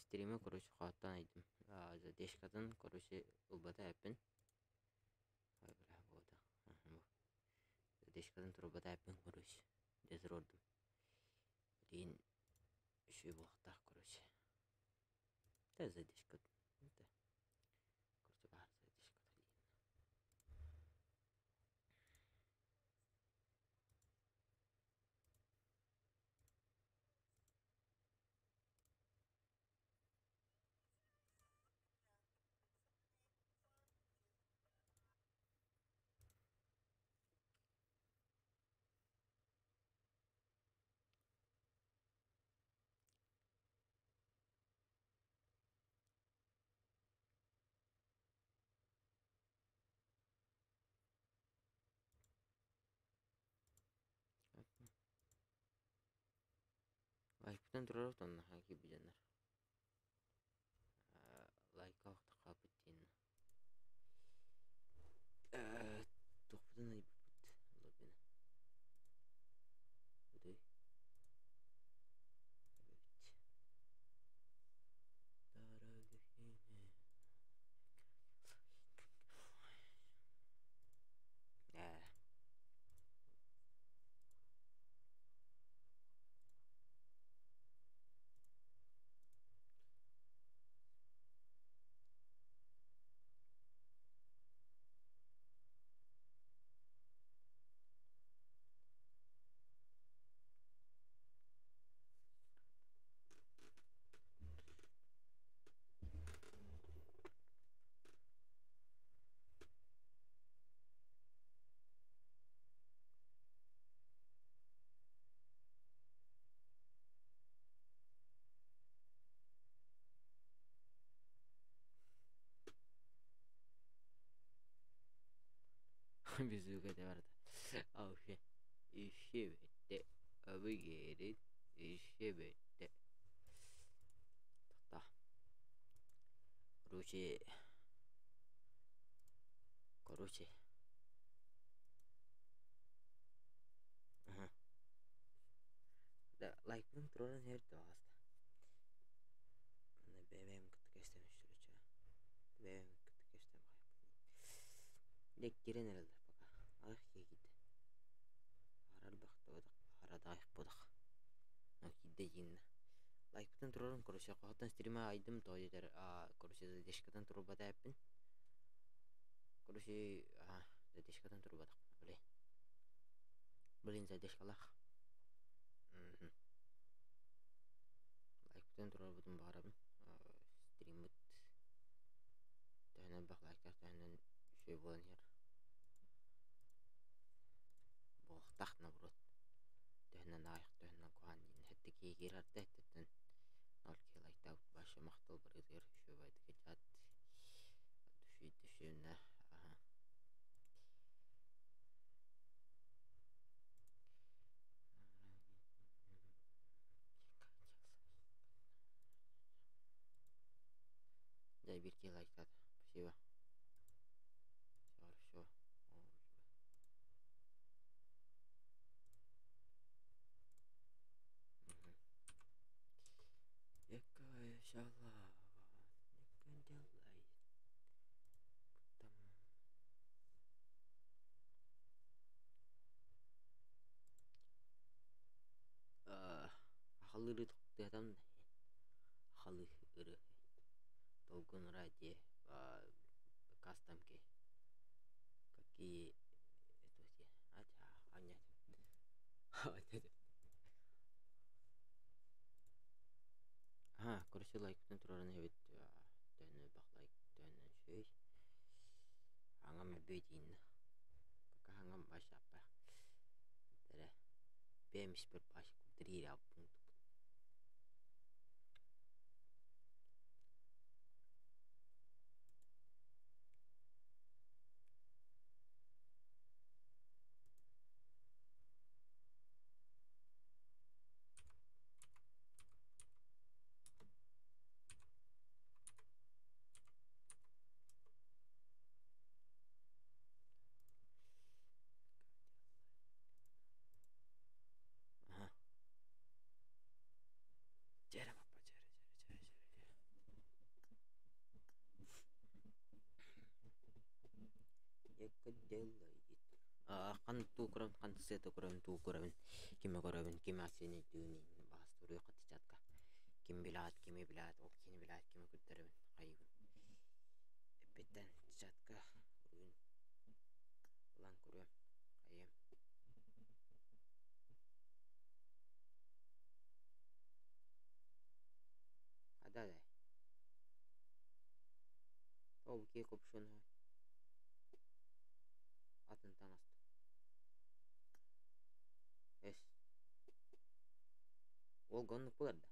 Стримы короче хааттан айдым. Задержкатын короче ылбата эппин. Бля, вот. Задержкатын турбата эппин короче. Дезрордум. Блин, үчүгэй буолуохтаах короче. Да задержка. Да. Короче, баар задержка. Лайкпытын турар отонно киирбит Лайка хааппыт диэн туохпутун айбыппыт лобина Удуй Ээ. Безуга барда. Вообще, еще бетте, абыгерит, еще бетте. Тоқта. Короче, короче. Ага. Да, лайкпын тураран һэр ааста. Бэйэм кытта кэстэн үстүрүчэ. Бэйэм кытта кэстэн Дьэ киирэн эрэллэр пока. Аҕыйах киһи киирдэ. Аһара элбэх аһара да аҕыйах буолах. Киирдэ кииннэ. Лайкпытын турарым короче хоһоттон стрима айдым тоҕо диэтэр короче задержкатан турбата эппин. Короче задержкатан турбатахпын блин. Блин задержкалаах. Лайкпытын турарбытын баҕарабын. Стриммыт төһөнөн элбэх лайктаах төһөнөн үчүгэй буолан иһэр. Буолуохтаах наоборот. Төһөнөн аҕыйах төһөнөн куһаҕан диэн сэттэ киһи киирэр да сэттэтин ноль киһи лайктаабыт вообще махтал барытыгар үчүгэй баҕайытык души душевно аха. Дьэ биир киһи лайктаата. Спасибо. Все, все. Якая шалава, не делай. Там. Ахалыыры тохтуотам Ахалы ыры Долгун ради кастомки какие А, короче, лайктан турарын эбит төһөнү элбэх лайк төһөннөн үчүгэй. Аҥам өбүө Пока аҥам баша Эрэ бэйэм испэр бааш курдуриир Аха. Делает. Хан туу көрөбүн, хан сыата көрөбүн, туу көрөбүн, кими көрөбүн, кими асыны түүнүн баастуруй хатычатка. Ким билаат, кими билаат, ол кини билаат, кими көрдөрөбүн, хайыбын. Эппиттэн чатка уруйун ылан көрүөм, хайыам. Хада да. Ол киэ копшону атын таҥаста. Эс. Ол оннук буолар да?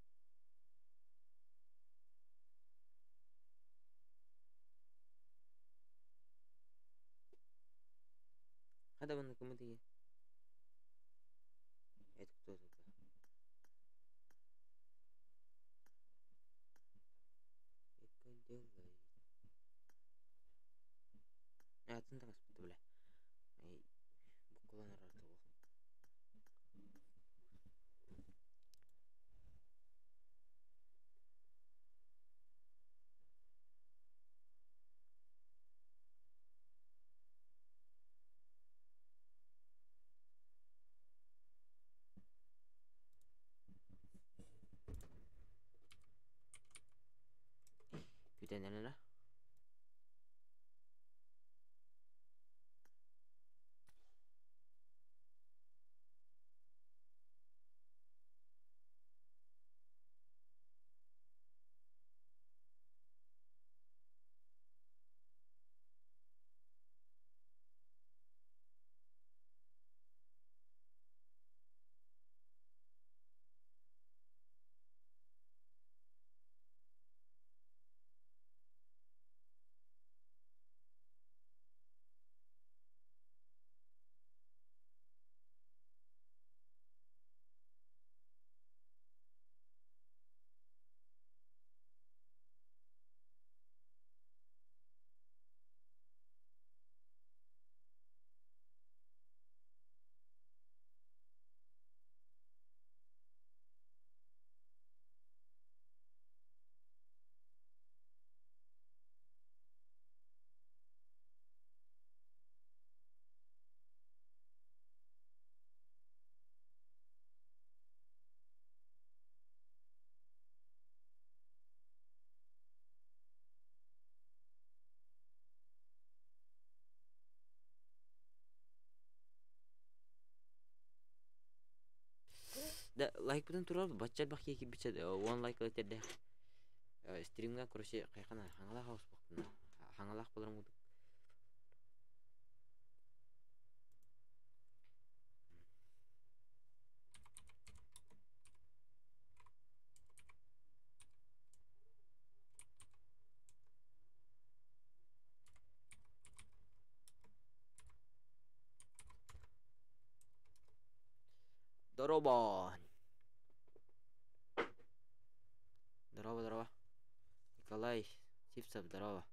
Хада маннык кымытыйы? Это кто тут? Это делает. Атын таҥаспыт бля. Буккулан эрэр тугу. Күүтэн эрэ. Да лайкпытын турар бачча элбэх киһи киирбиччэ уон лайк ылытэрдээх стримҥа короче хайхана хаҥалаах оҕуспахпына хаҥалаах буоларым курдук Здорово! Здорово, здорово. Николай Сивцев, здорово.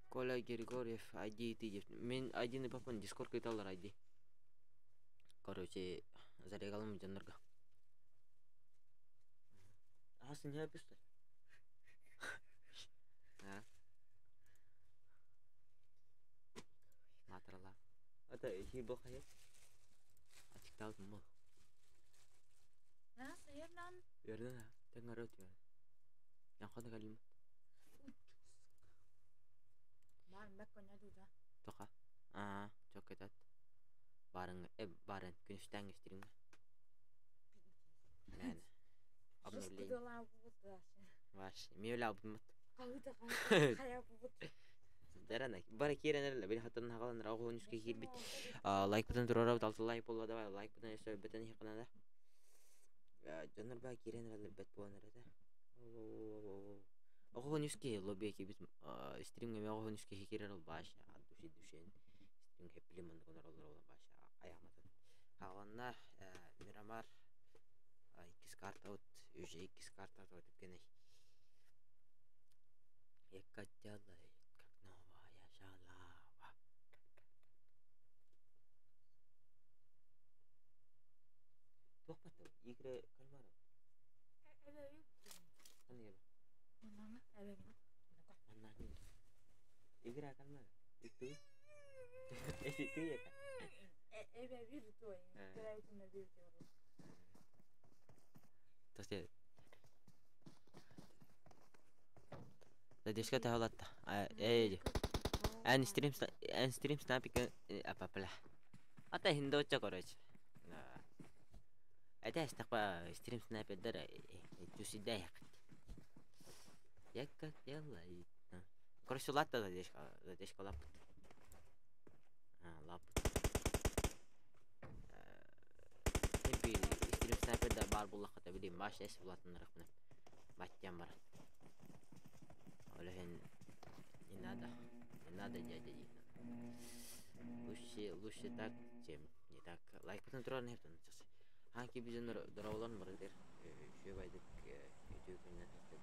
Коля Григорьев, ID ты. Мен ID-ны папан Дискорд кыталар ID. Короче, зарегалым дьоннорго. Ас не описать. А? Матрала. Это хибо хайа. Ачыктаабытым бу. Үөрдүн аа, тэҥ өрө үөрдүн. Яҥхону кэллим. Тоха. Аа, чоккетат. Баарыҥ баарын күнүстээҥ истириҥ. Мээнэ. Обновление. Ваш, миөлаабытыммыт. Дэрэн бары киирэн эрэллэр били хаттан хагалан оҕуһун үскэ киирбит лайкпытын туруорабыт алта лайк буолла давай лайкпытын өссө өлбөтөн иһиэххэ наада дьоннор баа киирэн эрэллэр бэт буолан эрэтэ оҕуһун үскэ лобби киирбит стримҥэ эмиэ оҕуһун үскэ киирэр ол бааш от души душен стрим хэппили маннык онороллор ол бааш айааматын хааланна Мирамар иккис картабыт уже иккис карта түккеней Яка делает, как новая шалава. Туох баттым? Игры кальмаров. Ханнык эбэ? Манна. Игра кальмара. Itu. Itu ya kak? Эбэ virtual. Төрөөбүтүм virtual. Тоsti. Задержка тахалатта. Э. Эн стрим эн стрим снайпик апапла. Ата хиндоча короче. Это стакпа стрим снайпердер чусида Я как дела? Короче, латта задержка, задержка лапут. А, лапут. Хемпи стрим снайпердер бар буллахата билим баш эс булатыннар Баттям бар. Олехин не надо. Не надо, дядя Дина. Лучше, лучше так, чем не так. Лайк потом турар не хептан. Ханки bizden дораулан бар дер. Шөй байдык үтүү күннен хестед.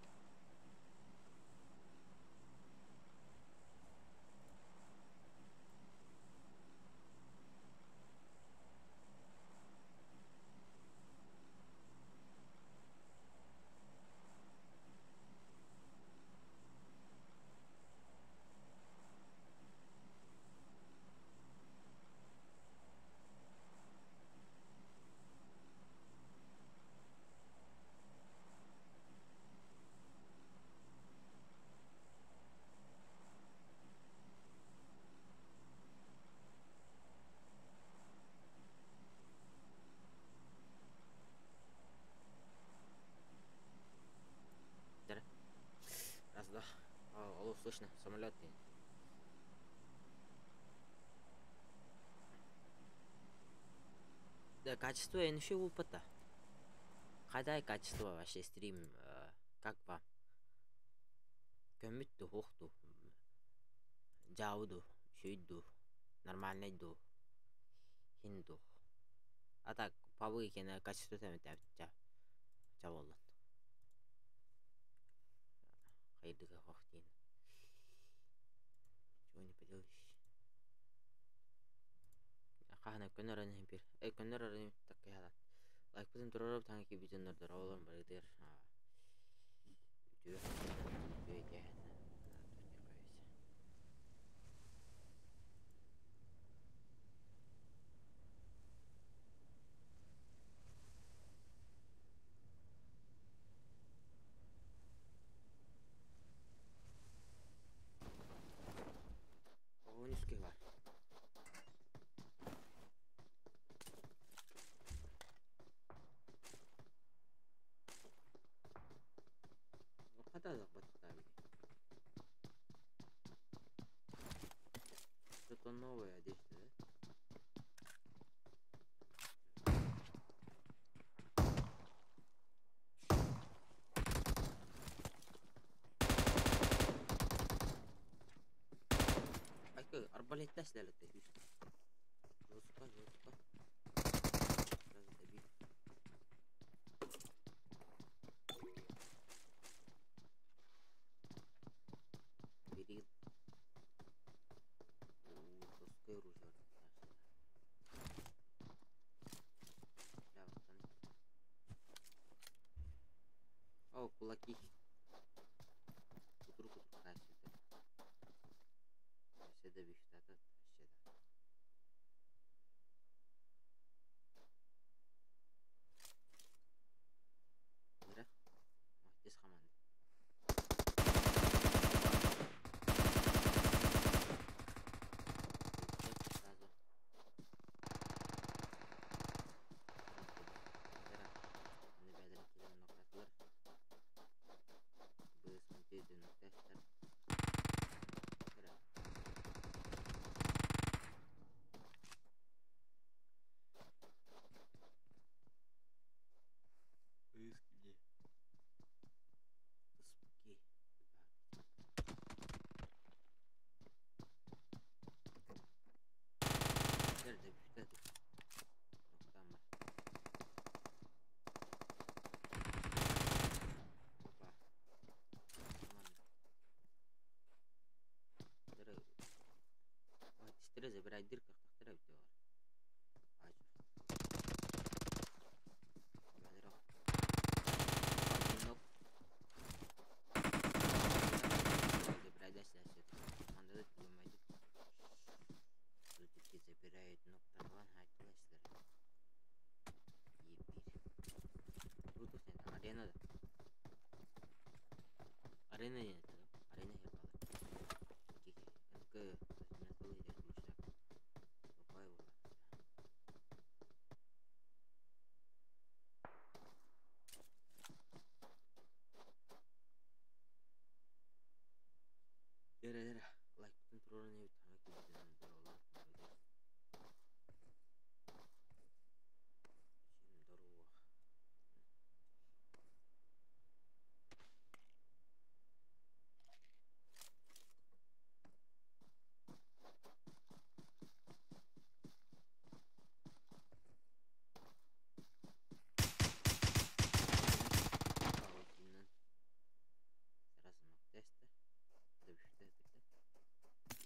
Раз, два. Алло, слышно, самолет. Да, качество я еще опыта. Кадай качество вообще стрим, как вам? Көмүттү, хохту, жауду, шүйдү, нормальный ду, хинду. А так, пабы кене качество тәмит ча болот. Хайдыга хохтин. Чего не поделаешь. Кахана көнөр анын бир. Э көнөр анын такка Лайк бутын турарып таңки видеонор доролор барыдыр. Үтүү үтүү Онүскэ бар. Қата батықтар. Что-то новое одежда, да? Айка, арбалет тәсләләтте. Жестко, жестко. Сразу добить. Берил. Жесткое оружие. О, кулаки. Кутур кутур качество. Вообще добив, да, да, вообще да. Мира? О, здесь команда. Сразу. Мне. Спуки. Nerede bir Noktam var. Опа. Ой, забирай дырка, тахтара битер. Ачу. Забирай дальше, дальше. Команда Арена диэн этэ дуо? Арена иһэр баалар. Икки киһи. НК НК иһэр ключтаах. Токай буолар. Эрэ эрэ лайкпытын туруоран эбит хаҥа киирбитинэн дороолор молодец. Всем здорово. Сразу ног теста.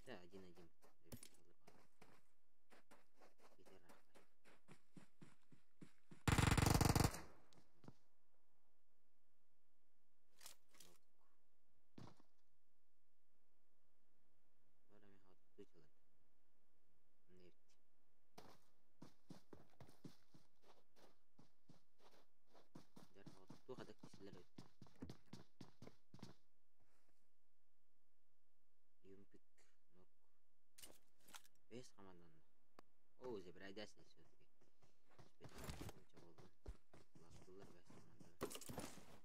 Да, 1-1. Туох да кисилэр эбит. Юмпик нок. Бэс команданна. О, забирайдайся все-таки. Онча буоллун. Ластылар бэс команданы.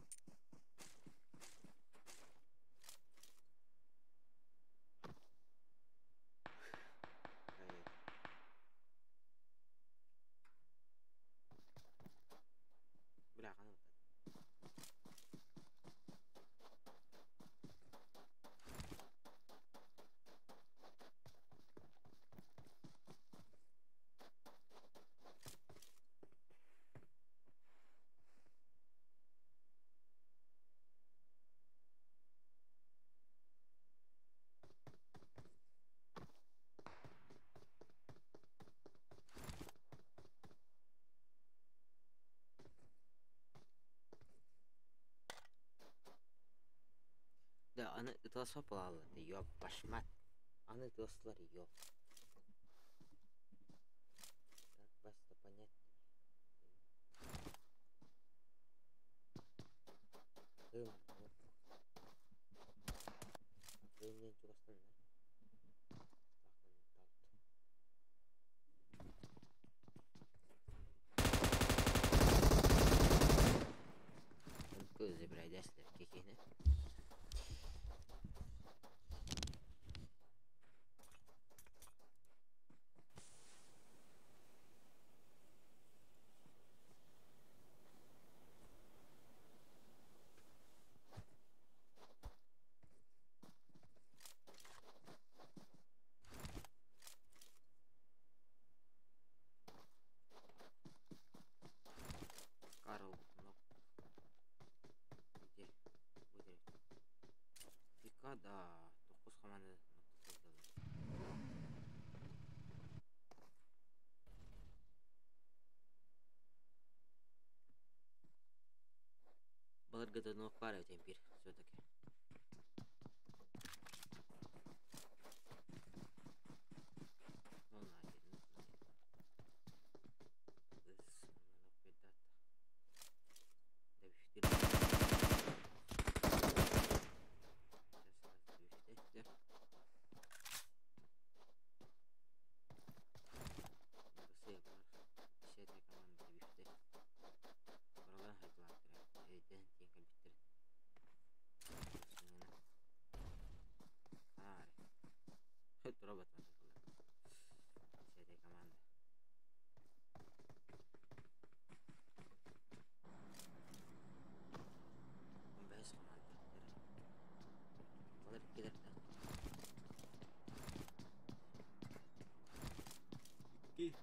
Бля, ханна баттат? Да, аны ыталаспат буолаллар да, ёб башмат. Аны ыталастылар, ёб. Как вас-то понять? Кым, Кым диэн чугастан да. Забирайдайсыздар кекені. Карл нок. Где? Выделить. Пика, да. Токус команда ноктасылдылар. Былыргыда нок бар эбит эмпир все-таки. Ну нахер, ну команда. Бэс команда. Балар иккилэр да. Икки.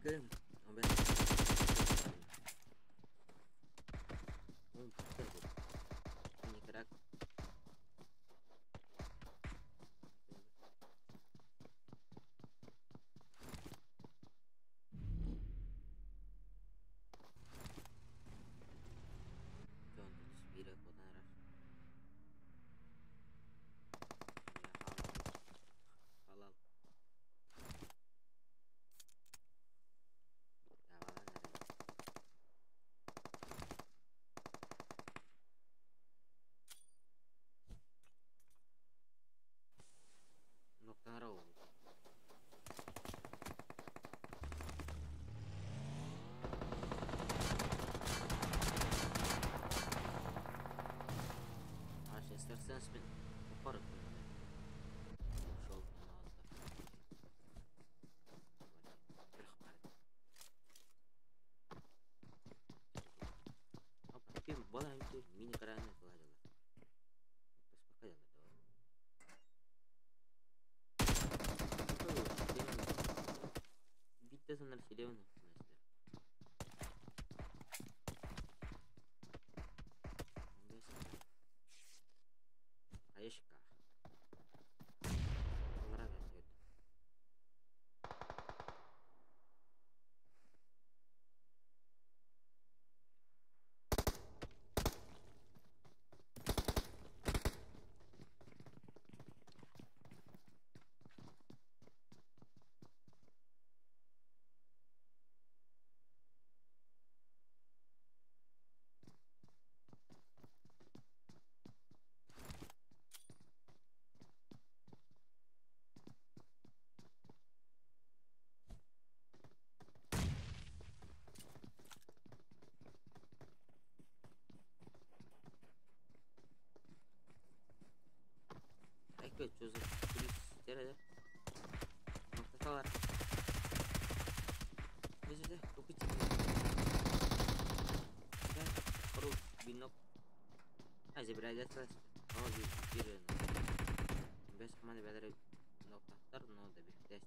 Кым? Бэс. Он Никарагуа. Дьон биирэ куотан эрэр. Халал. Давалан эрэр. Силиэбин Хаешка. Ecco, Joseph, Нохтотолар. Дьэ, бинок. А, забирай О, биир Бэс команда бэлэр ноктаттар, но да бихтэстер.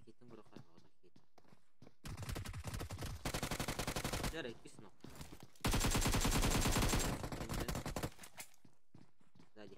Китин көрө хайҕаҕа кит. Дьэ, иккис нок. Сзади.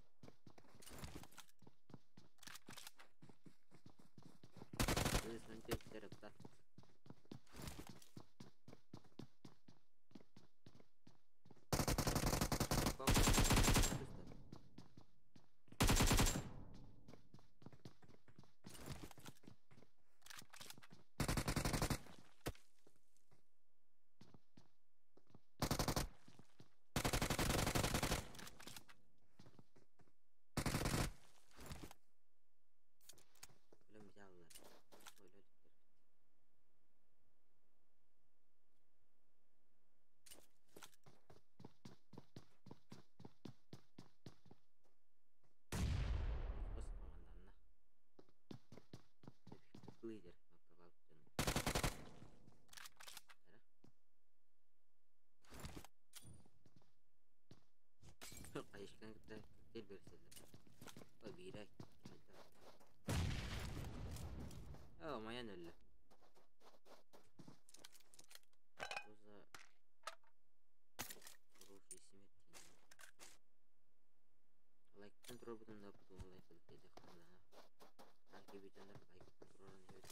Лидер. Хайышкан кытта коктейль берселлер. О, биирэ. О, майан өллө. Что за хороший смерть? Лайктан турабытын да бутун лайк ылытыйды ханлана. Арки бүтэннер лайктан тураран өт.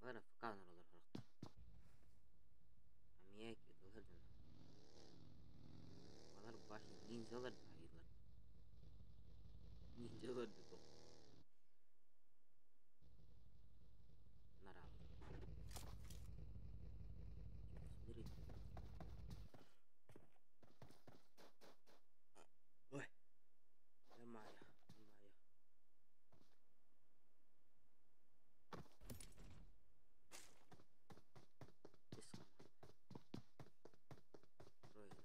Бара фкан олар хорохтор. Амия кидылар дьоно. Балар баш ниндзялар байылар. Ниндзялар да Нарал. Ой. Ё-моё, ё-моё. Бес команда. Трое, да?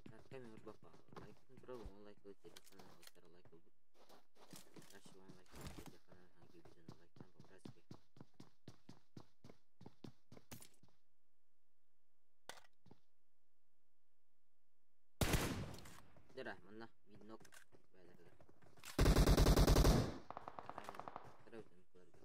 Так, камера бапа. Лайктын турабы, он лайк телефон алыстар лайк бут. Дальше он лайк телефон хаги видео лайктан по-братски. Дера, манна минок бэлэрдэр. Тырабытын кыларга.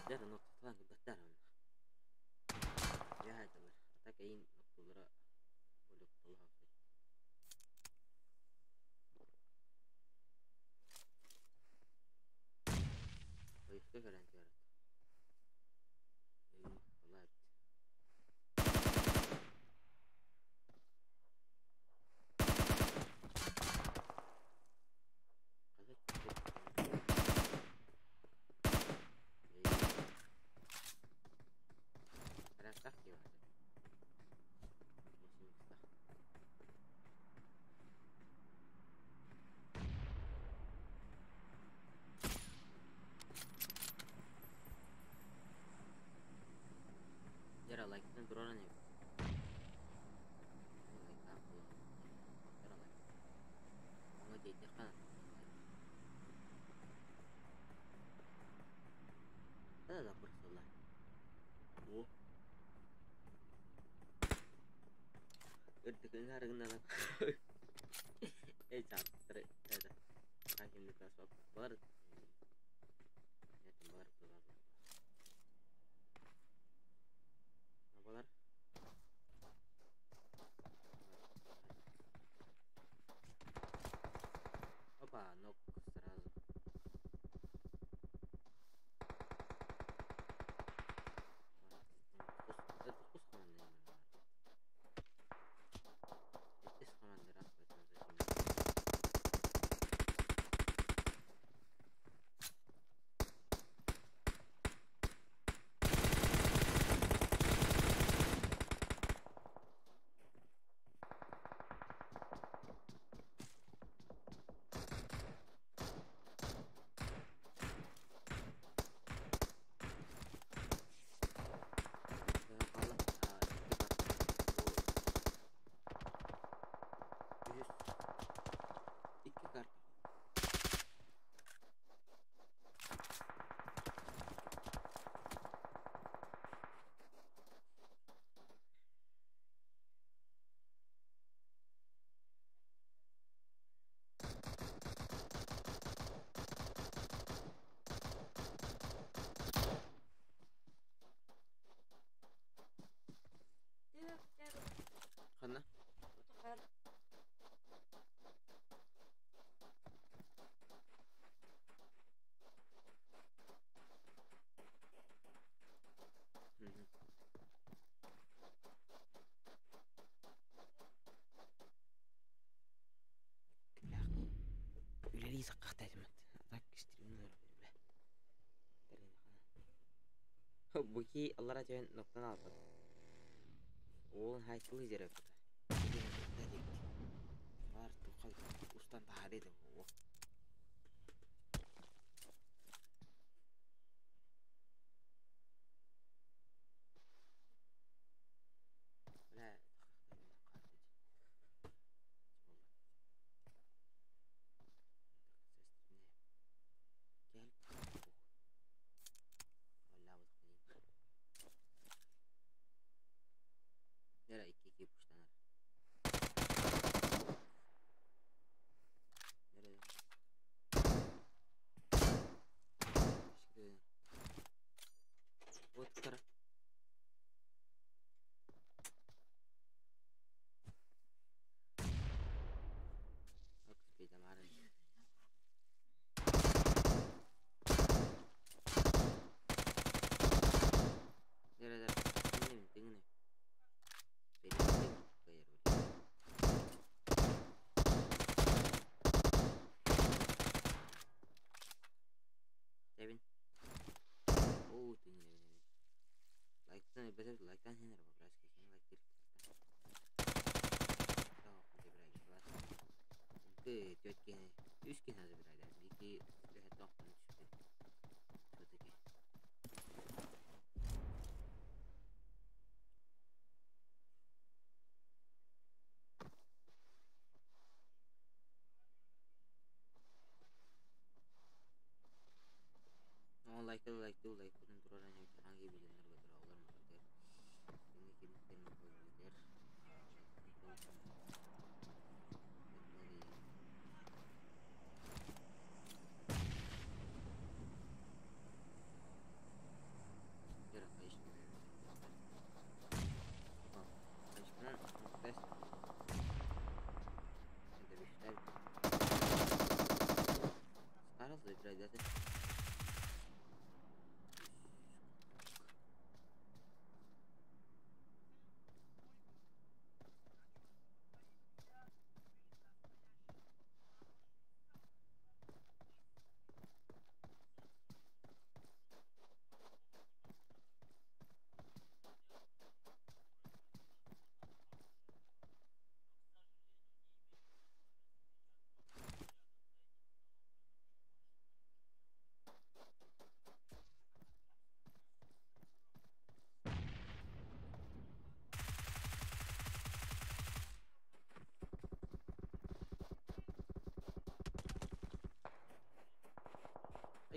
Дера ноктатан кыргаттар онна. Я айталар. Атака ин нокталара болуп толуха. Ойыққа гарантия барат. Эй, алайт. Казак. Лайктан тураран эбит. Лайктаан буолуо. Лайк. Оҥо диэтэххэ Да да просто О. Үрдүкүн арыгыннан Эй чаптыр это хакимдик асып бар. Бар бар. Бар. Опа, ног сразу. Иккис командир Икки карта. Ханна? Үлэлии саккахтаатымат. Так стримнер Буки аллара түһэн ноктан албат. Уолун хайтылы жереппит. Бар тухал устан таһари да буо. Бля, Yara 2-2 puştanar. Nerede? Teşekkür ederim. Вот втора. Лайктан хенер бабрас кехин лайк Түөрт киһи, үс киһи забирайда. Бики үһэ тохтон түспүт. Все-таки. Ну, лайк лайк лайк потом тураран hangi bilenler götür ağlar mı der. Şimdi kimliklerini koyabilir. Забирай, да?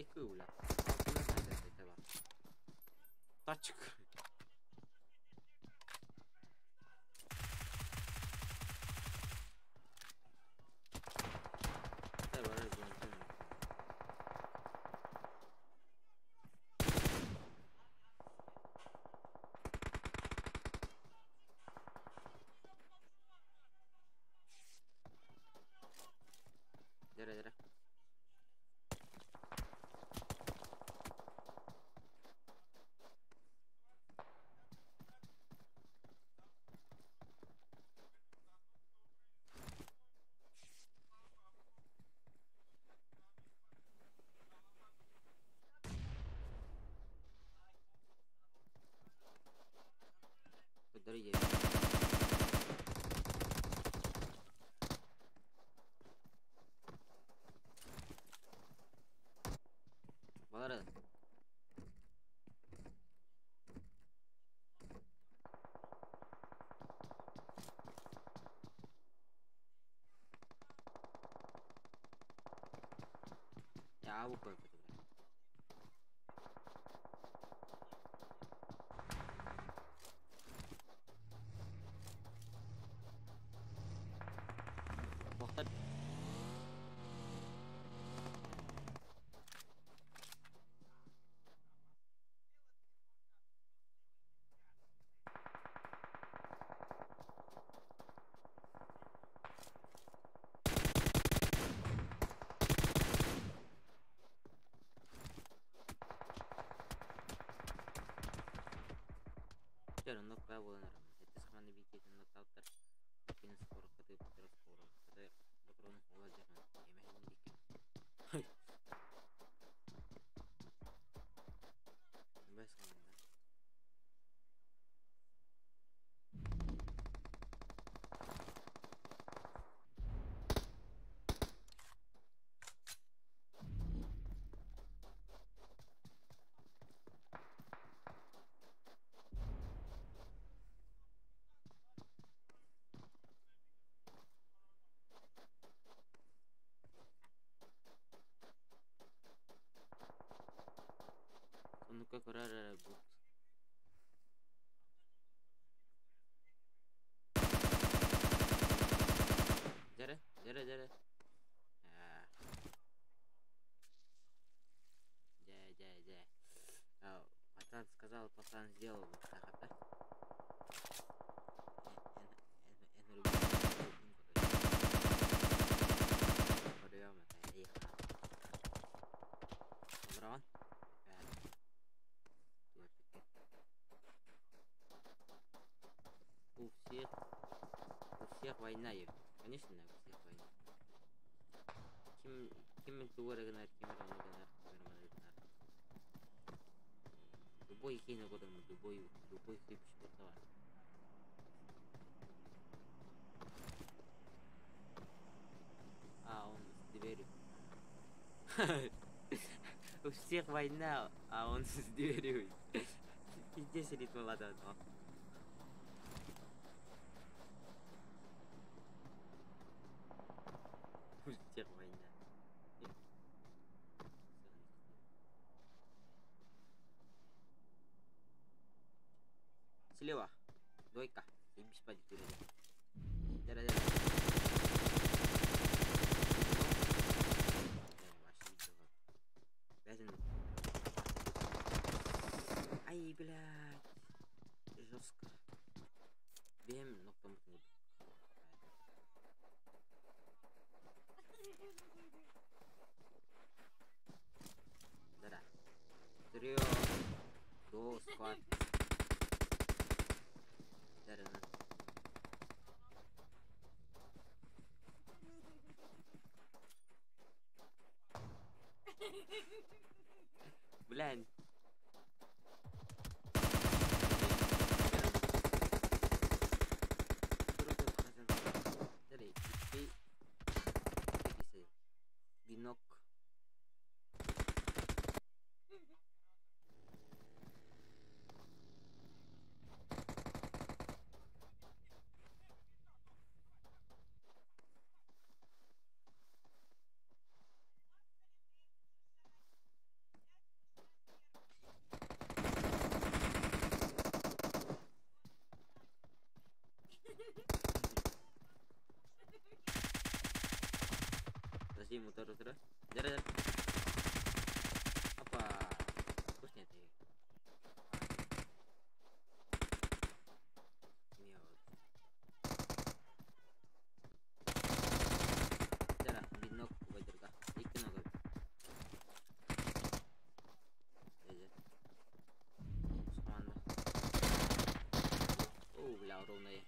Ei kyllä. Тачка. Дere. Дорогие. Балары. Я бу Тоқтар. Чөр, оннук баа буолан эрэ. Сэттис команда биир нокауттар. Иккини скорокка тыыппыттара скорокка ботуруон уола дьахан эмэһин диэки. Бэс команда. Оннукка көрөр эрэ бут. Дьэрэ, дьэрэ, дьэрэ. Аа. Дьэ, дьэ, дьэ. Пацан сказал, пацан сделал. Вот так, да? Эн Олорон. У всех война есть. Конечно, у всех война. Ким ким тугу эрэ гынар, ким эрэ ону гынар, ким эрэ маны гынар. Любой киинэ көрөммүн, любой хипш бар. А, он с дверью. У всех война, а он с дверью. Пиздец ритм ладно. У всех война. Слева. Двойка. Заебись, падик Да, да, да. Ай, блядь. Жестко. Бем, ноктом. Да-да. Трё. До склад. Да-да. Блядь. Бинок. Тиим утары турар. Дьэ эрэ Опа! Вкуснее ты. Дьэ биир ног убайдарга. Икки ног эбит. Дьэ Команда. Оо, бля, ровная.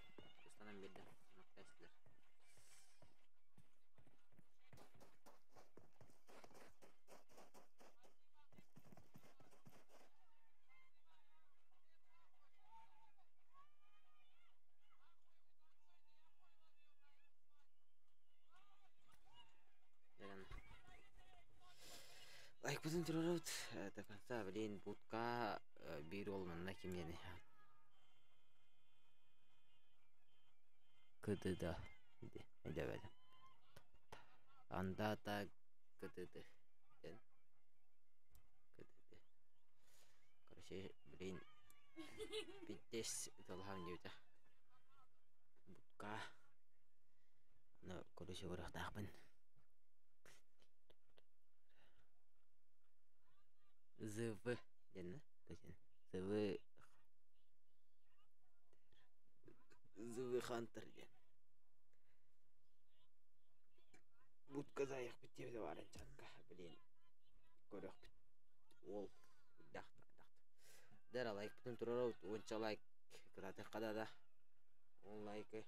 Ыстанан биэрдэ. Нокта Лайкпытын туруорабыт до конца, блин, будка биир уол манна ким диэни КДД өйдөөбөтүм. Андата КДД диэн КДД. Короче, блин, пиздец ыталаһан диэбитэ. Будка. Ну, короче, көрүөхтээхпин. ЗВ диэн да? ЗВ ЗВ Хантер диэн. Будка заайахпыт диэбитэ баарын чакка, блин, көрүөхпүт. Уол дахта дахта. Дара лайкпытын турарабыт, уонча лайк кыратыахха да да. Он лайкы.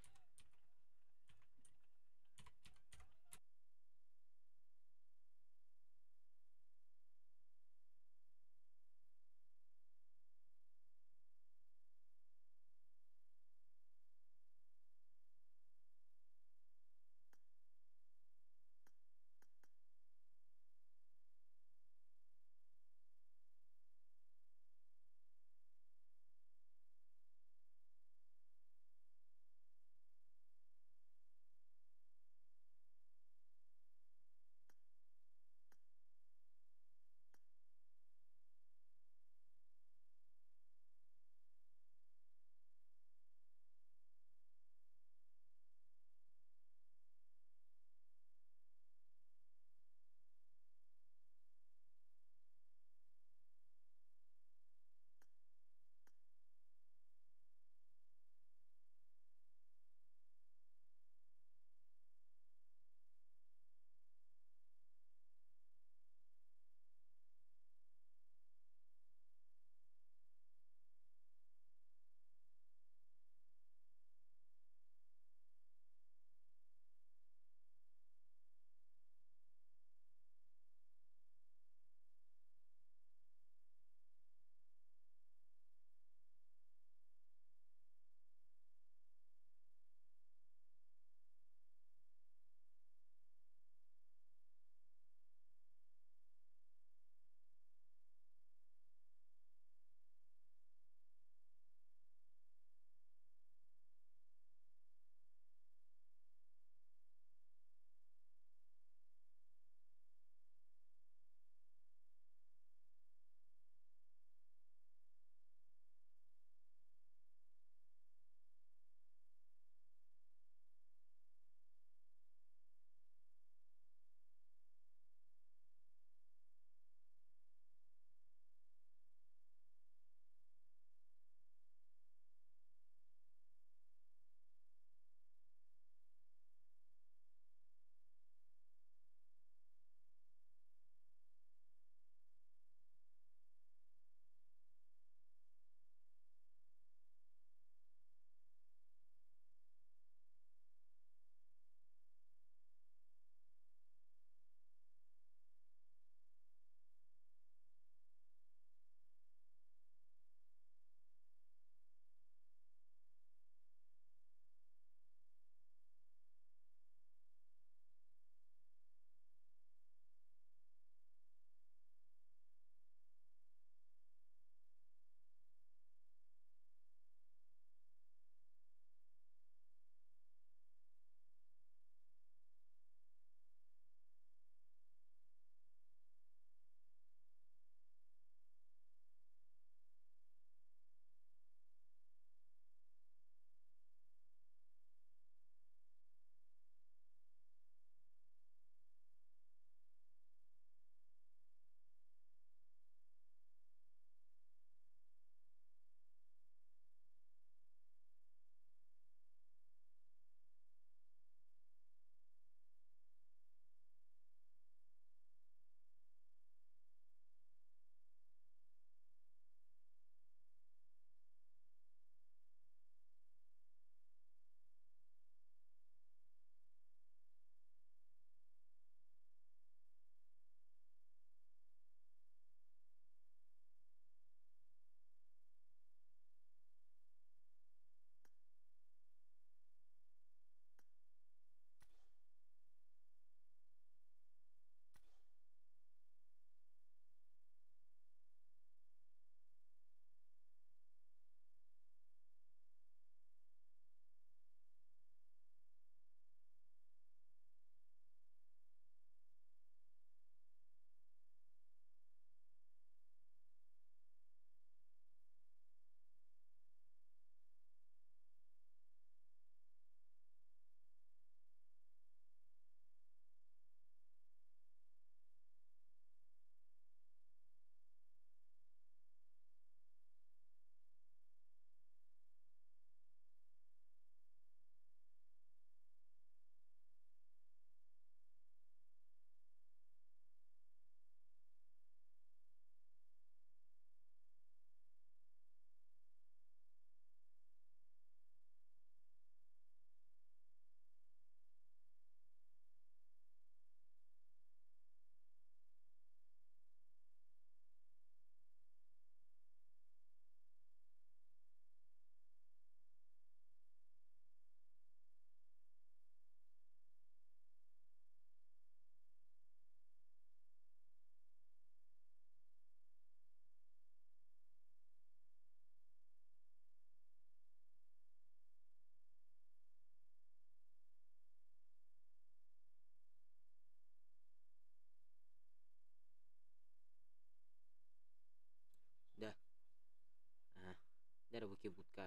Дьэ бу кибутка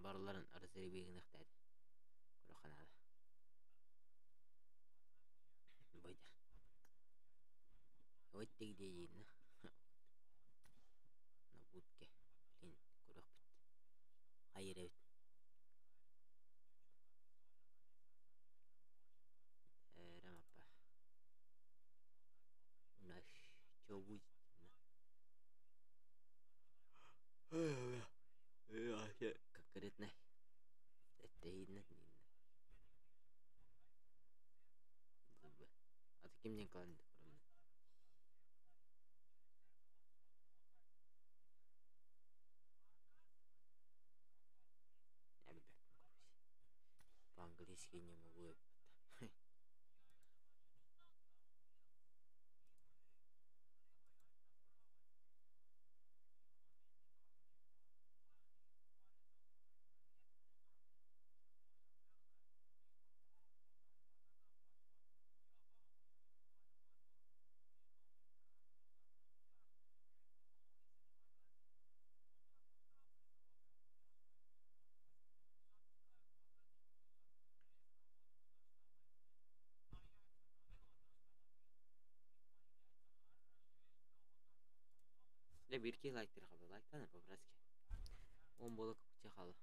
барыларын разрывы гыныахтаах көрүөххэ наада. Бойдар. Вот ты где видно. На будке. Блин, көрүөхпүт. Хайыр эбит. Эрэ маппа. У нас что будет? Конкретно. Эттэһииннэ Аты кимнен калан Я По-английски не могу. Дьэ биир киһи лайктыыр хаалла, лайктаан эрэ по-братски. Уон буола куча хаалла.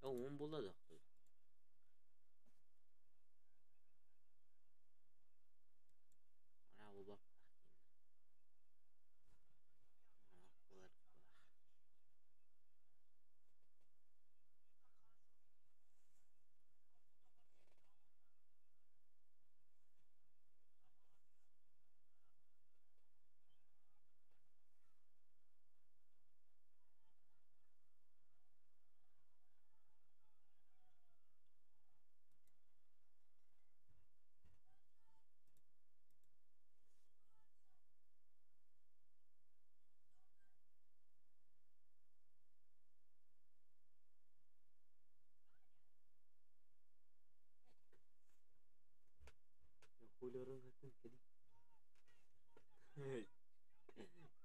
Оо, уон буолла да? Араа буолбаппах буолар буолах. Хули кэлин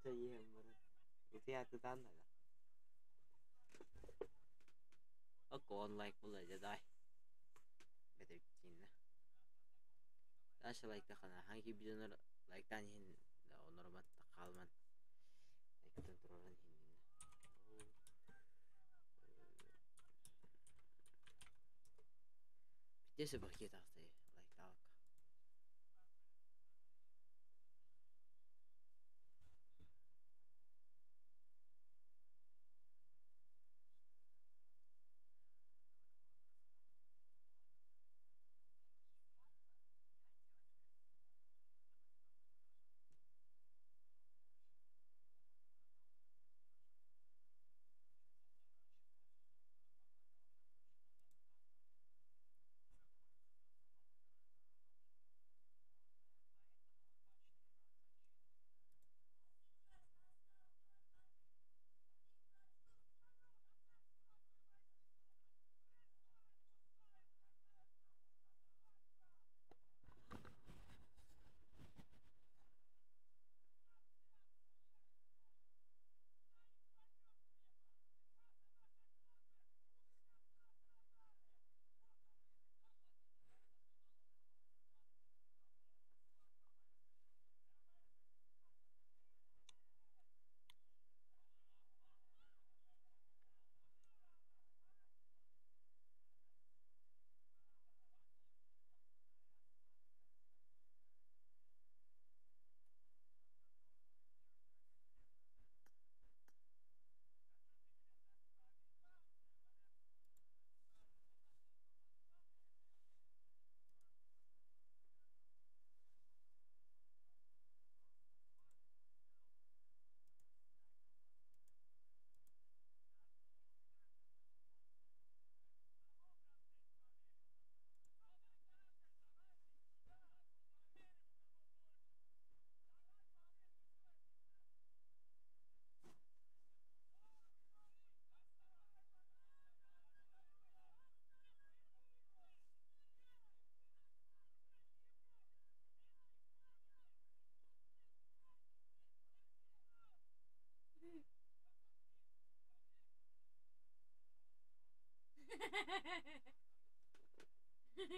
Чэйиэм баран утуйаатытаан да Окко лайк була дьэ давай бэтэбитсииннэ Дальше лайктахана хаҥ киирбит лайктаан иһин оноруман хаалыман лайктан туруоран иһин Бүтэсэ пакет ахсай лайктаабакка.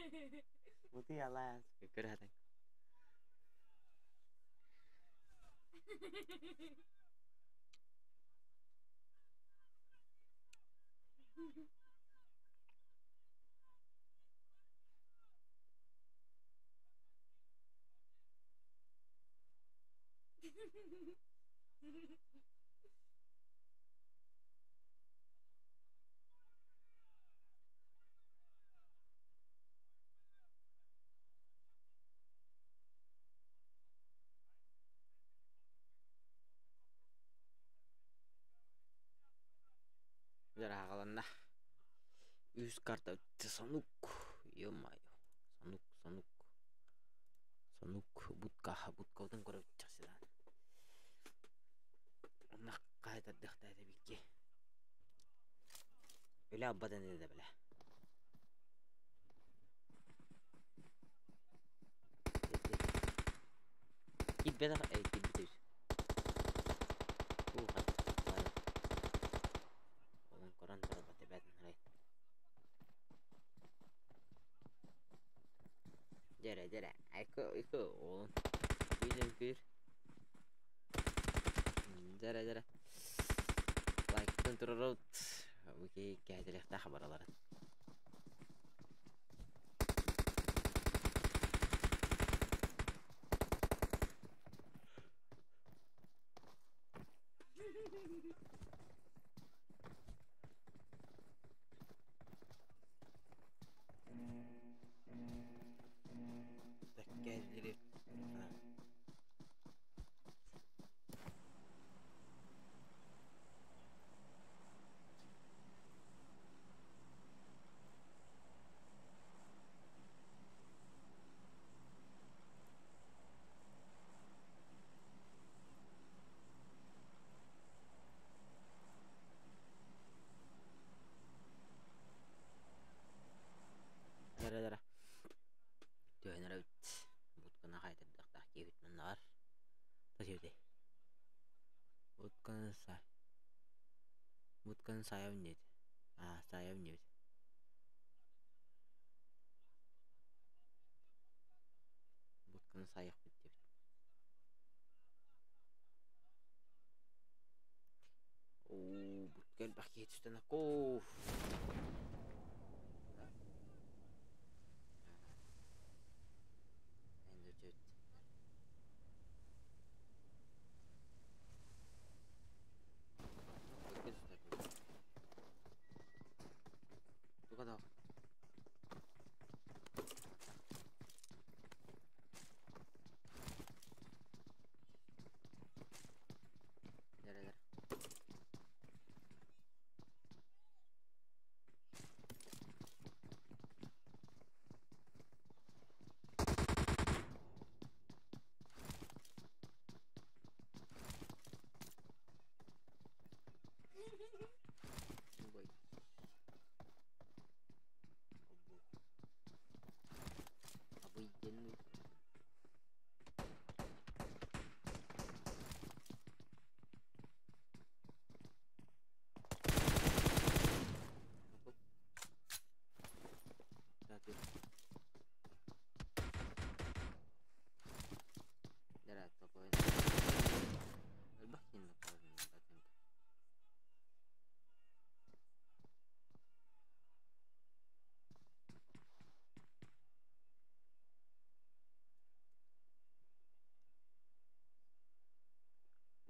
Бутуйалаас көрө Дьарааҕаланна. Үс карта сонук. Ё-моё. Сонук, сонук. Сонук будка, будкабытын көрөбүт чахчыдаан. Онно хаайтардыахтаа этэ бикки. Үлэ албатын этэ бэлэ. Киирбэтэх киирбит эбит. Онон көрөн турбат эбээтин арай. Дьэрэ дьэрэ айко айко уолун күүр Дьэрэ дьэрэ лайктан турарабыт Окей кэһэтилиэхтээх бараларын. Кэһэтилири Дара-дара түһэн эрэбит будканы хаайтардыахтаах киһибит маннаҕар тасиэтэй будканы сай будканы саайабын диэт аа саайабын диэбит будканы саайыахпыт диэбит Оо, будка элбэх киһи түстэн аккоо. Туга Nereler? Ой. Обыденный.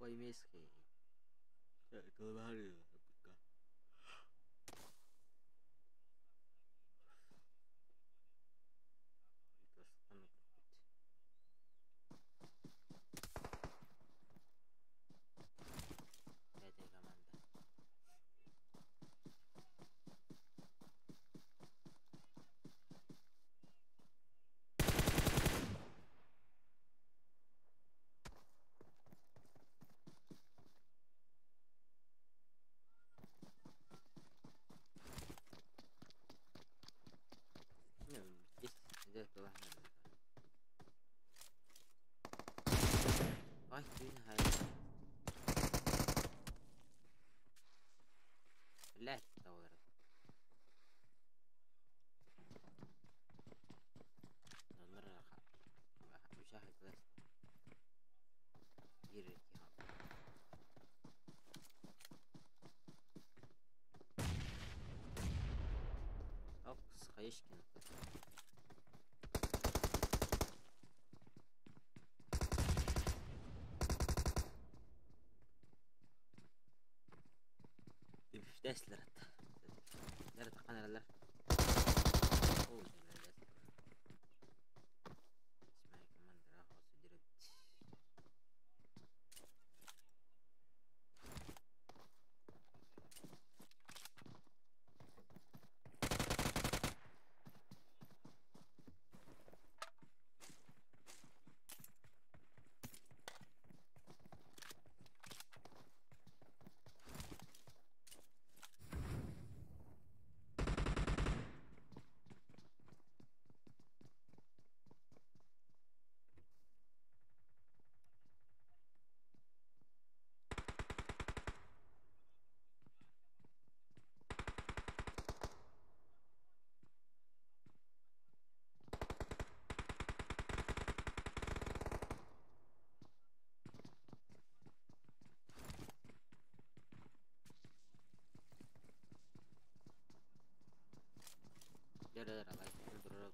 Ой, Этой команда. Ну, здесь где-то Ай, ты Блядь, долларов. Хаешкин. Үстээслэр атта. Лэр таххан эрэллэр. Ол Седьмая команда осудировать. Дьэ, лайктан турар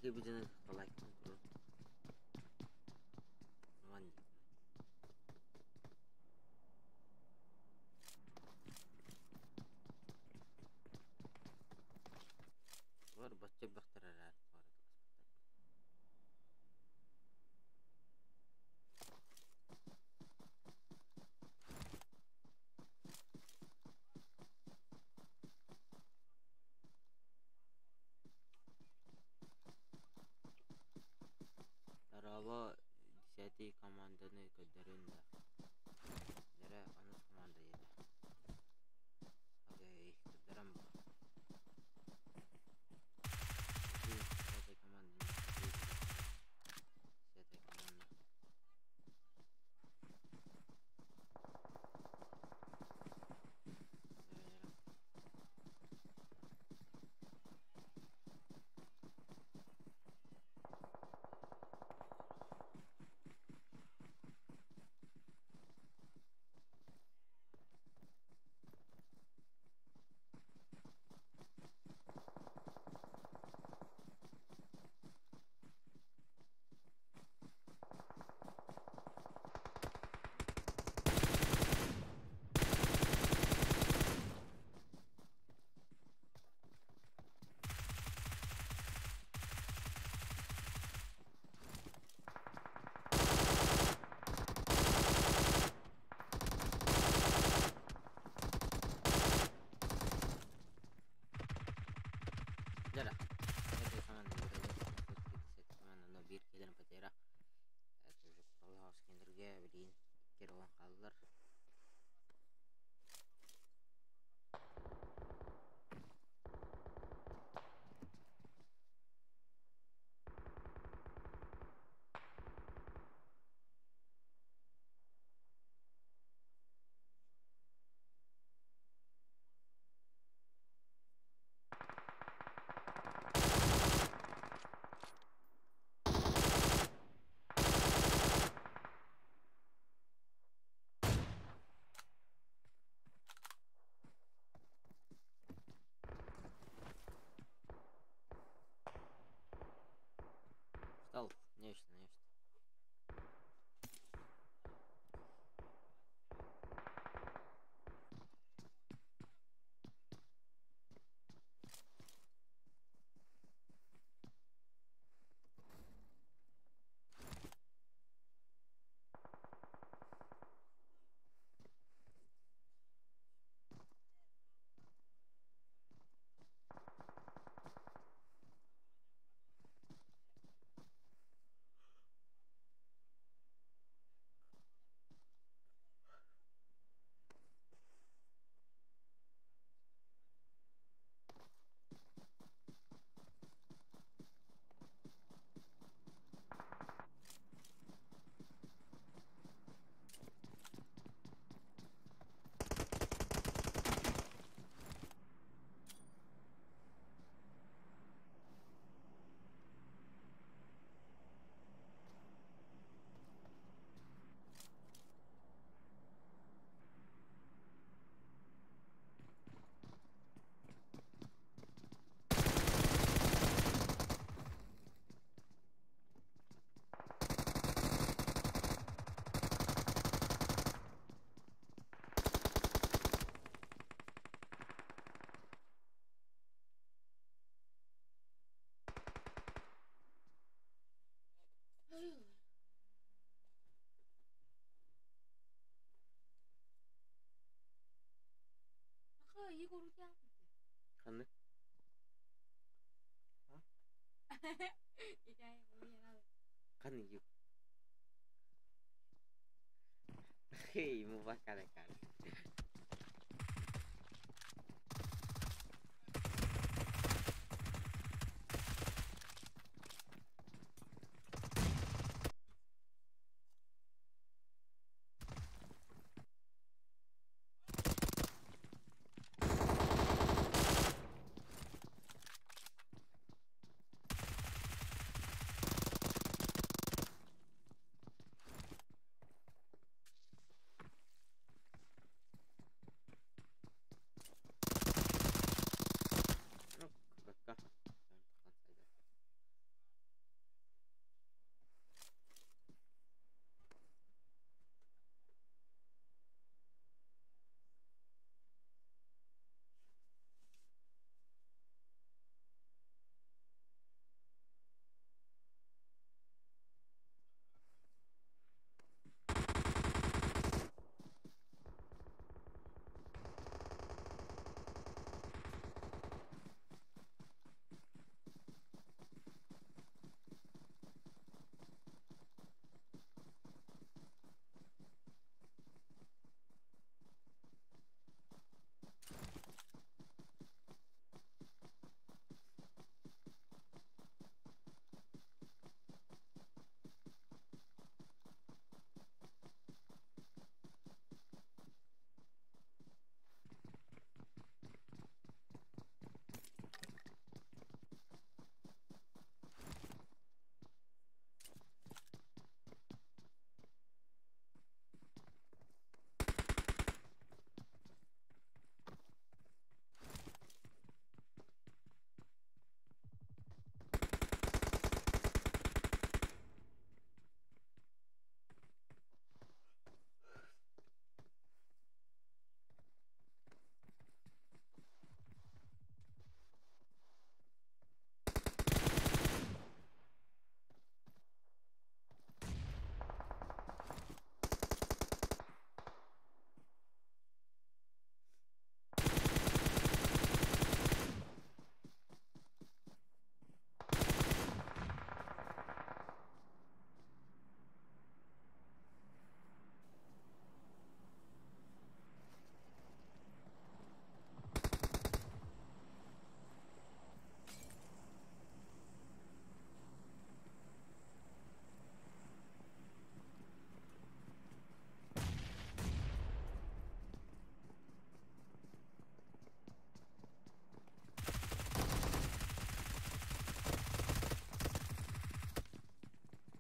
киирбитэ Аки лайктан турар. Ван Бар бачча бахтарар. Тараба десятый команданы көрдөрүн да. Дәрә онус команда еді. Окей, көрдөрөм бу. Десятый команда. Десятый команда. Дьэ, этой команда команда биир кэлэн потеря. Это уже куталлаах скиндерге билигин икки эрэ хааллар. Ханнык? Ханнык? Ему пока на.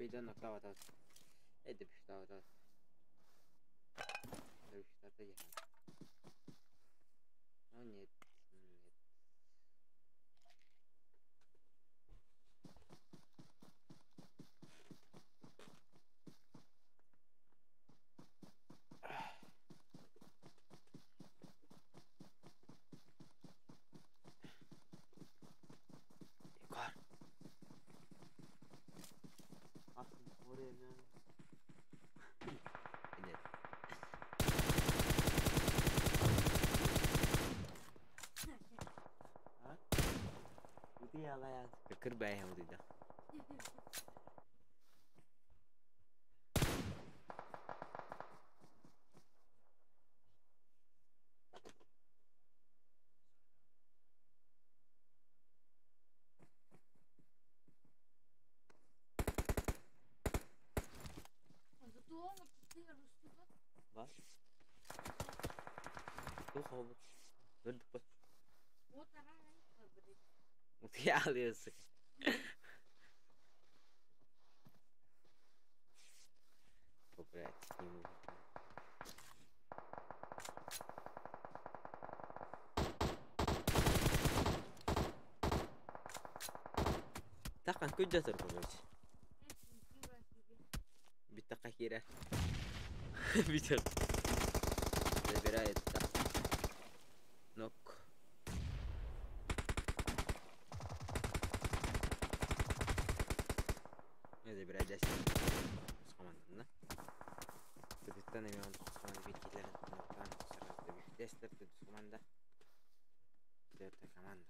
Бейден нокта. Эди бишта. Ну нет, нет. Егор. Ах, время. Нет. А? Кырбай да. Var. Тух Өлдүк Утуйа алıyorsun. Блядь, не. Тақан күн жатыр короче. Битака хира. Битак. Забирает так. Нок. Не забирает 10. Команданы да. Капитан эми он команда бир киллер ноктан сразу 5 команда. Это команда.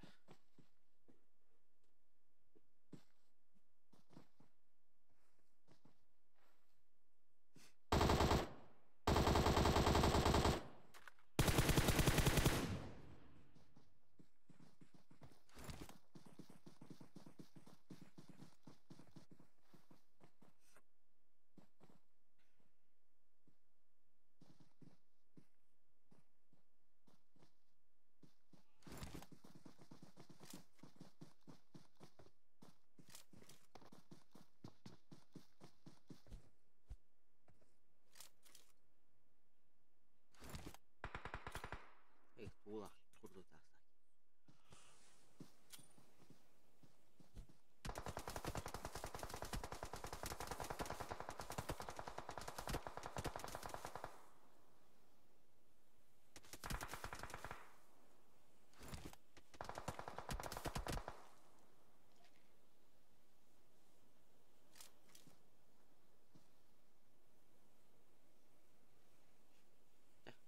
Эх, тула курдук тахса.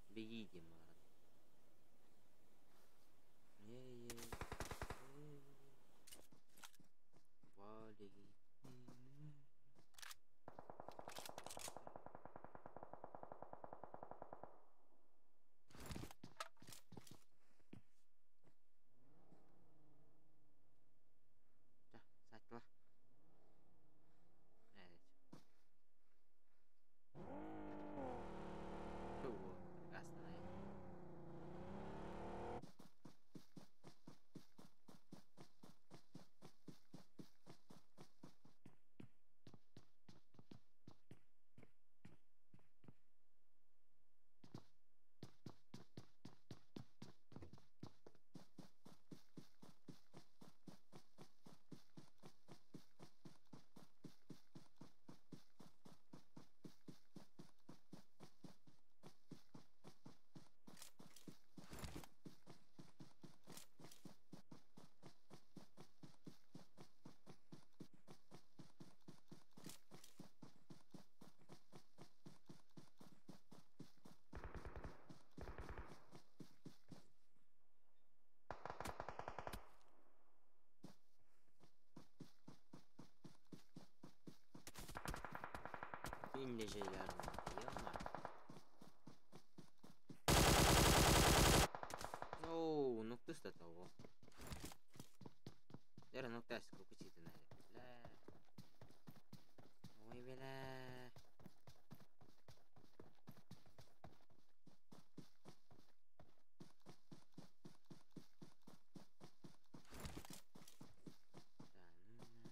Беги, Димаран. Вали. Да, сатла. Оу, нуктус да того. Дера нуктас кукучитина. Бля. Ой, бля. Да, ну нахуй.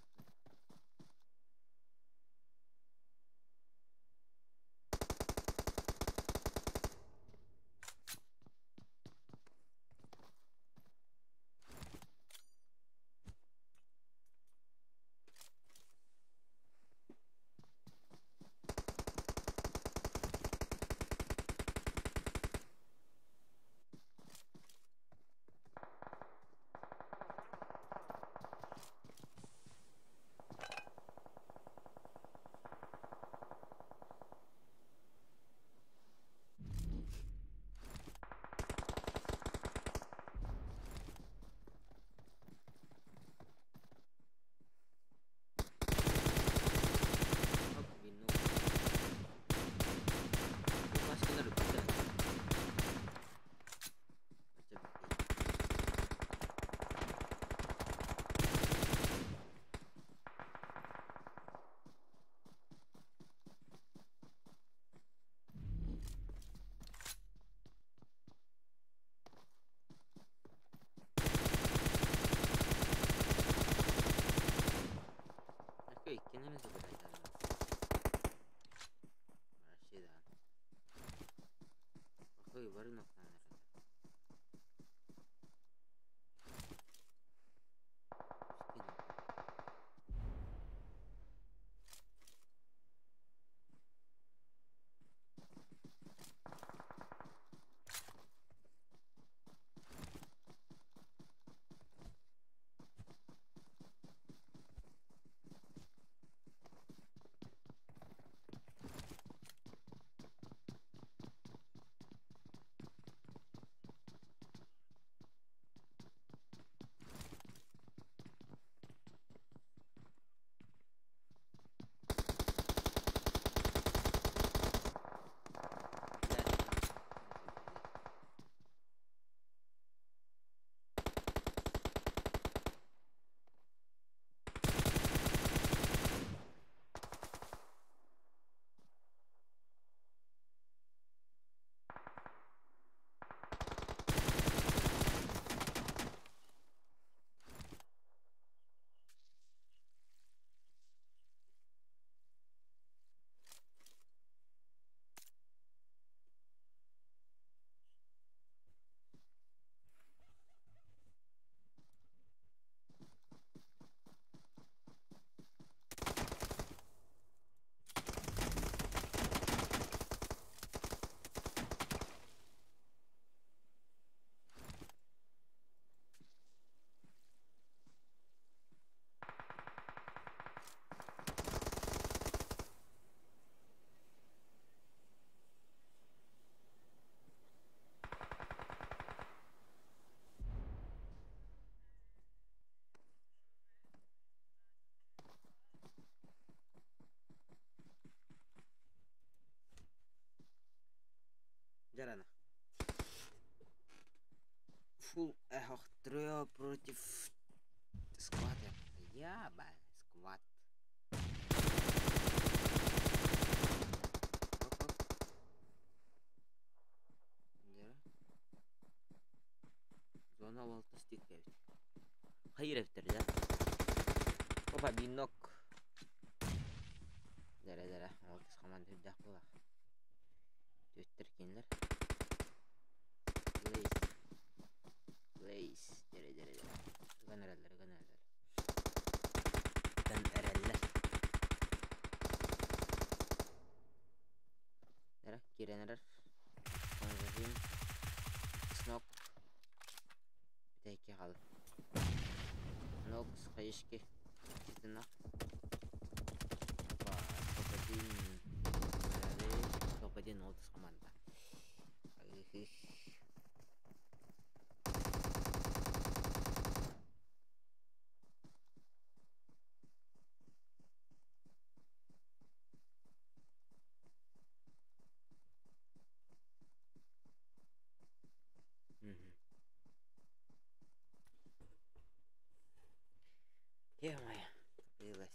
Охтруо против сквад. Я сквад. Зона уолтас тиккэбит. Хайыр эбиттэр да. Опа, бинок. Дэрэ дэрэ, уолтас команда үрдээх буолах. Түөттэр кинилэр. Блейз. Блейз. Дэрэ дэрэ дэрэ. Ыган эрэллэр, ыган эрэллэр. Ыган эрэллэр. Дэрэ, киирэн эрэр. Снок. Бүтэйки хаалла. Нокс хаешки. Читина. Опа, топ-1. Топ-1 олдус команда. Ё-моё, появилась.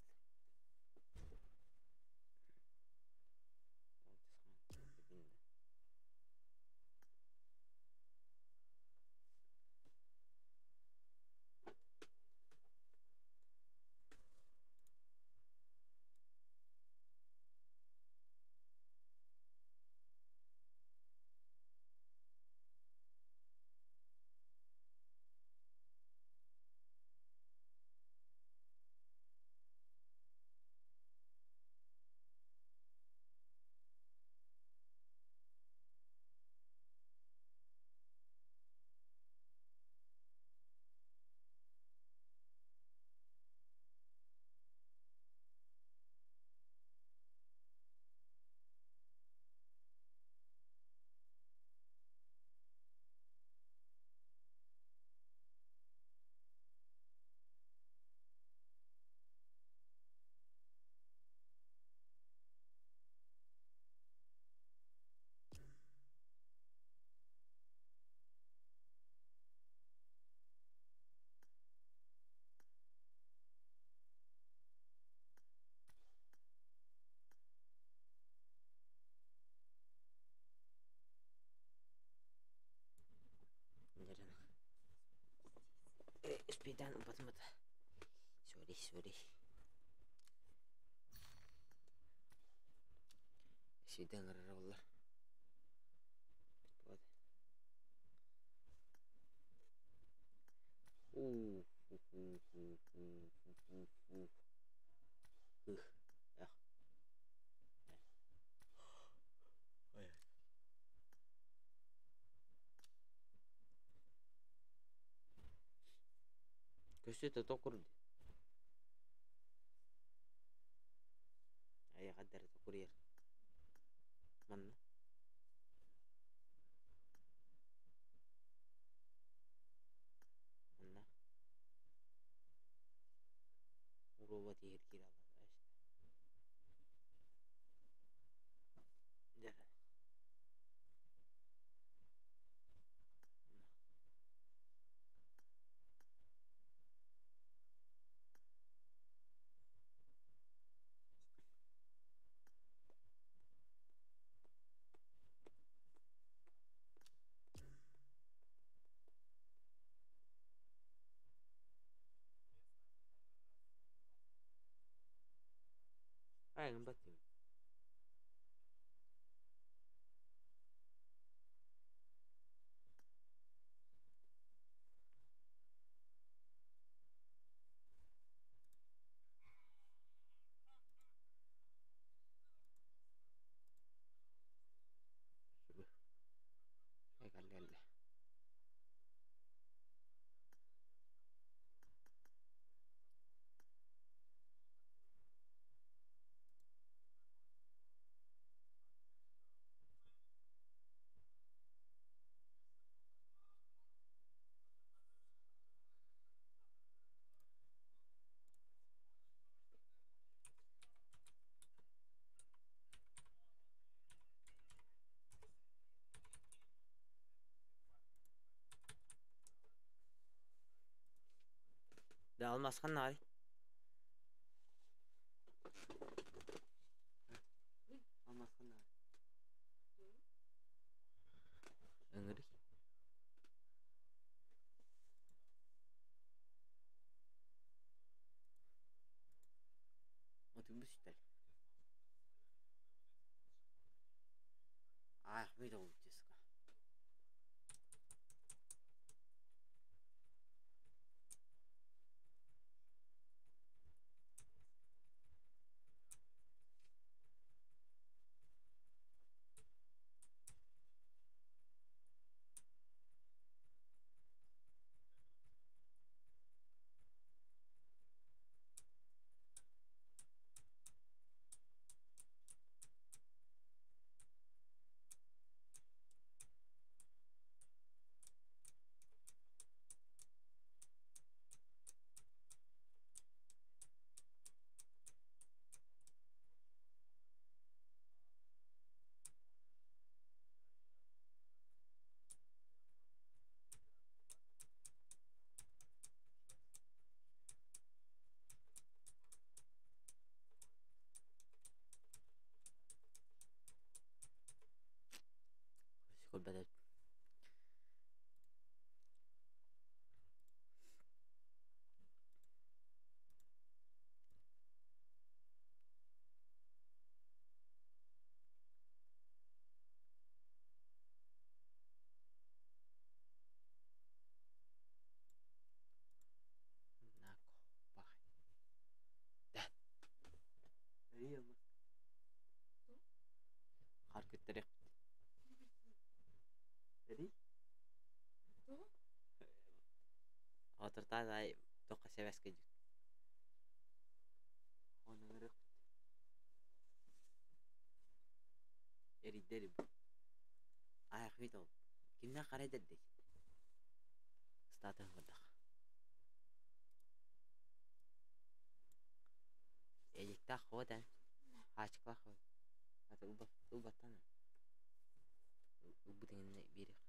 Спидан упатмата. Sorry, sorry. Сидан ырараллар. Вот. У у у у у у у. Эх. Ой. Көстүтэ токур Айа хаддара токуруйар. Манна. Манна. Уруоба тиһир киирэ Дьэ. Айгын баттым. Эгэллэллэ. Алмаас ханнаҕай? Алмаас ханнаҕай? Ыҥырый. Отуйбут что ли? Аах видел диска. Көрбөтө. Хаар күттэриэхпит. Эрий? Оҕотуртаат аайы туохха сэбэскэ дьүт. Ону ыҥырыахпыт. Эрийдэ эрийбит. Аайахпыт ол. Кимнээх харай дэрдэй? Ыстаатыһын көрдөх. Эдиктээх хуо да хаачыкалаах хуо. Аты ылбаттан ылбыт иҥинэ биэриэх.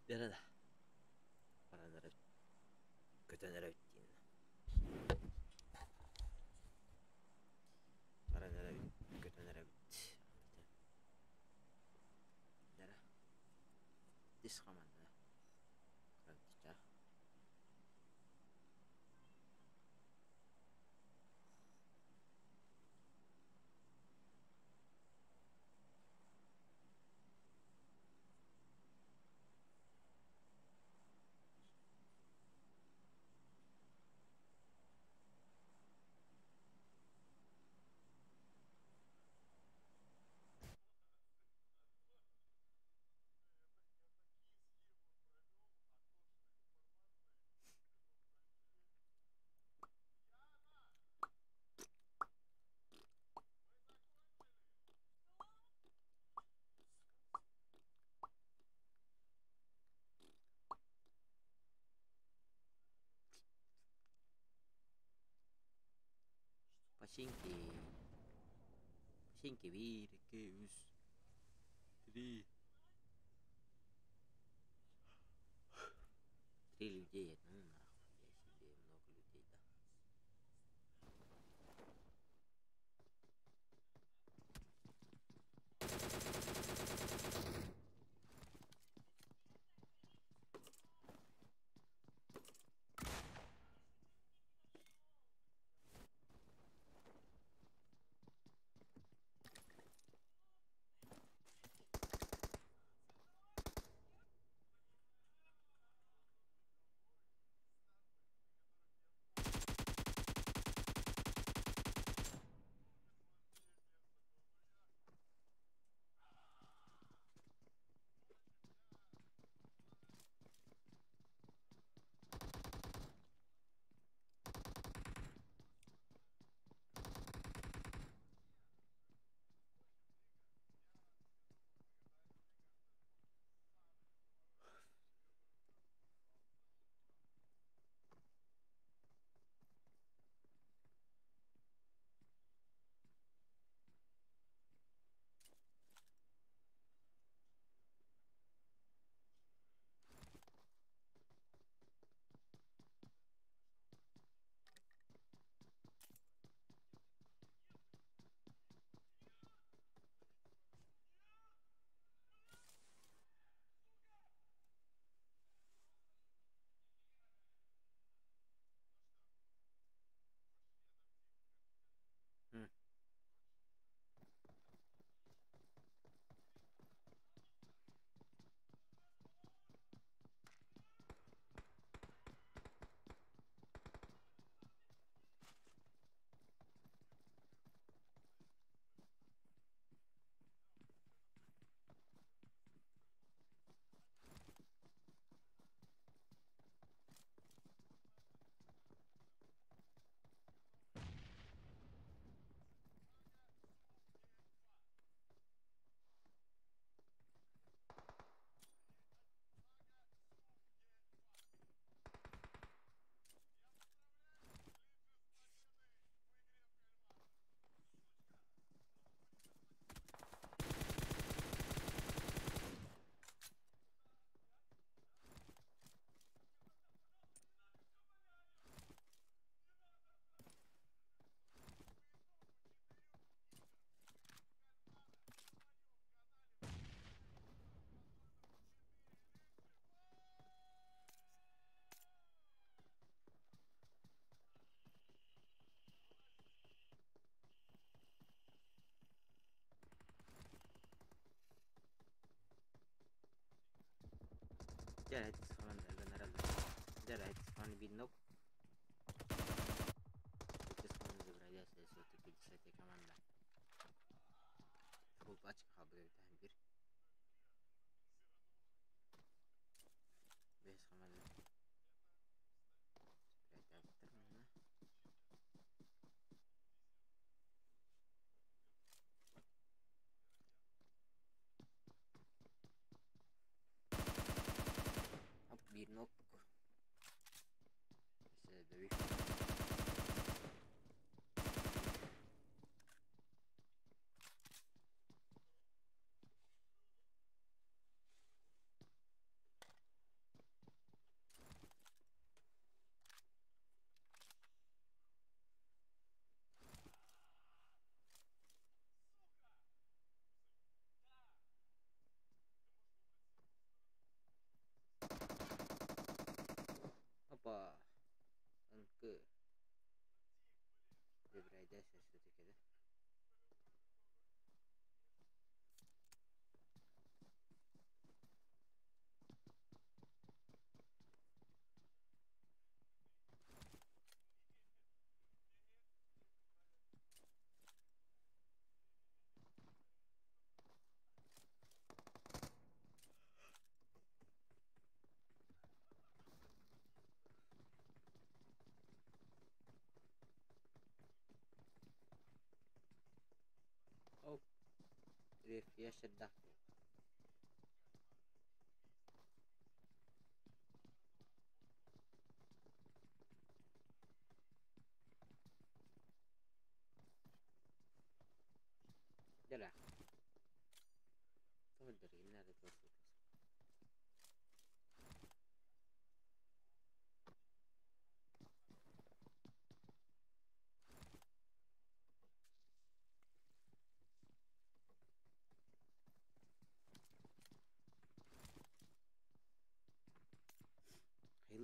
Дьэ да баран эрэбит, көтөн эрэбит диэн. Баран эрэбит, көтөн эрэбит. Дьэ ис хамаанда. Починки. Починки биир, икки, үс, три. Три людей, ну нахуй, я себе много людей, да. Дьэ Дьэ, забрали все-таки команда. Фул пачка хабыр бир. Бес команда. Оп, биир нок. Бэбик. Рефрешердаах Дьэ тоҕо иннэ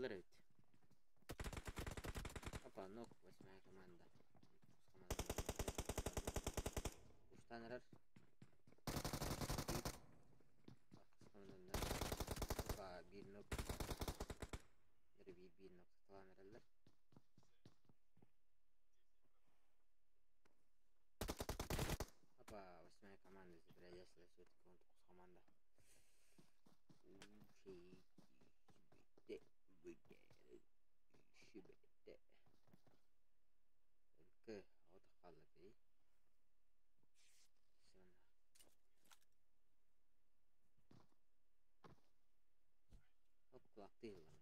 Хайыллар эбит. Опа, нок, восьмая команда. Устан эрэр. Опа, биир нок. Биир биир нок саталаан эрэллэр. Опа, восьмая команда забирает все-таки он команда. Өлкө оҕотох хаалла дии. Оп, кулактыы ыллам.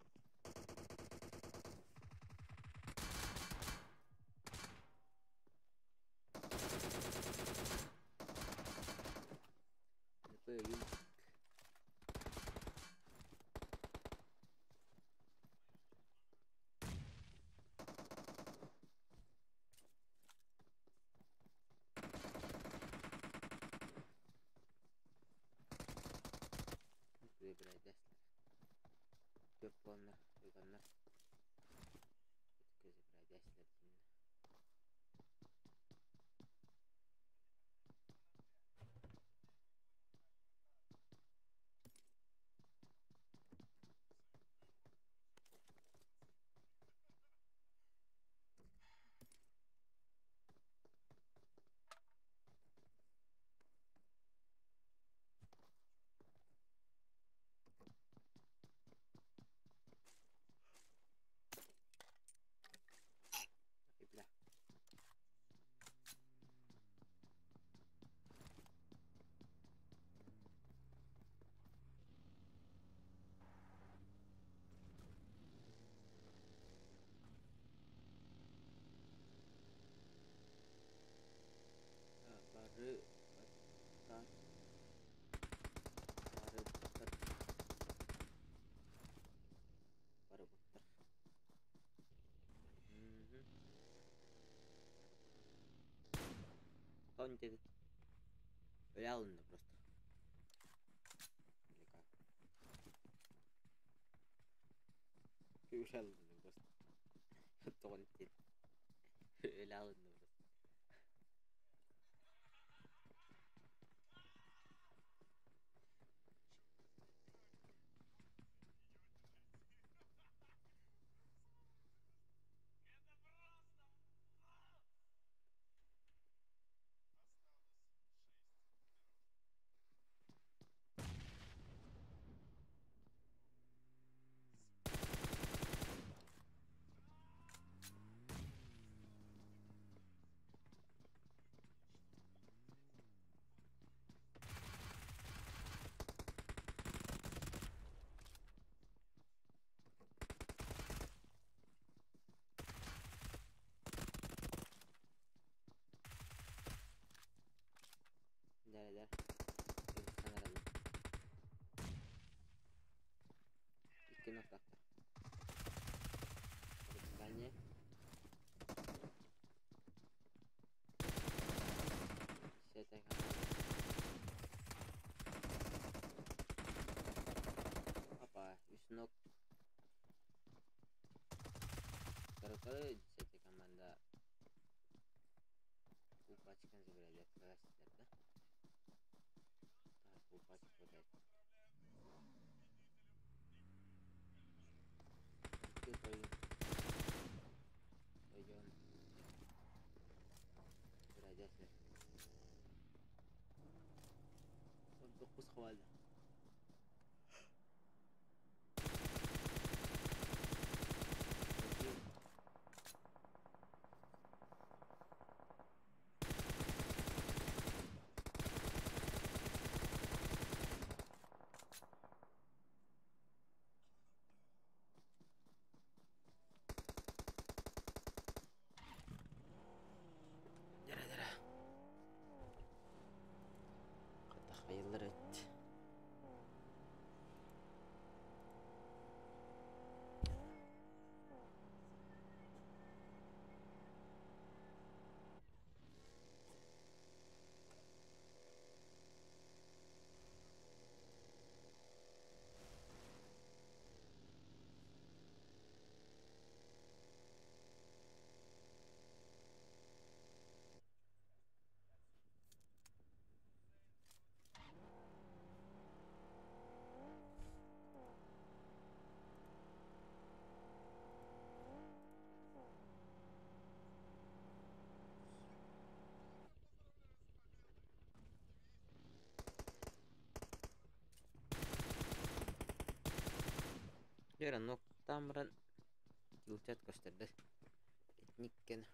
Өйүн Выбирайдаслар. Көп буоланнар, ыганнар. Выбирайдаслар диэн. Бля. Бары баттар. Бары буттар. Бары буттар. Кто-нибудь этот реально просто. Или как? Реально просто. Кто-нибудь. Реально просто. Да. Икки ноктактар. Дальне. Десятая команда. Опа, үс нок. Короче, десятая команда. Упачкан забирает да? Так, упачка хватает. Пойдем. Забирает Вот хвалда. Дьэ, ноктаан баран килчат көстөрдө. Итинник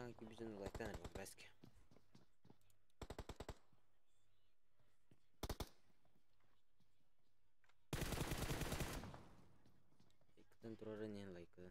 Hangi bizim like'tan баски. Иккитин турарын ен лайкын.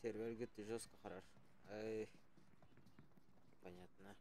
Сервер говорит, жестко хорошо. Эй, понятно.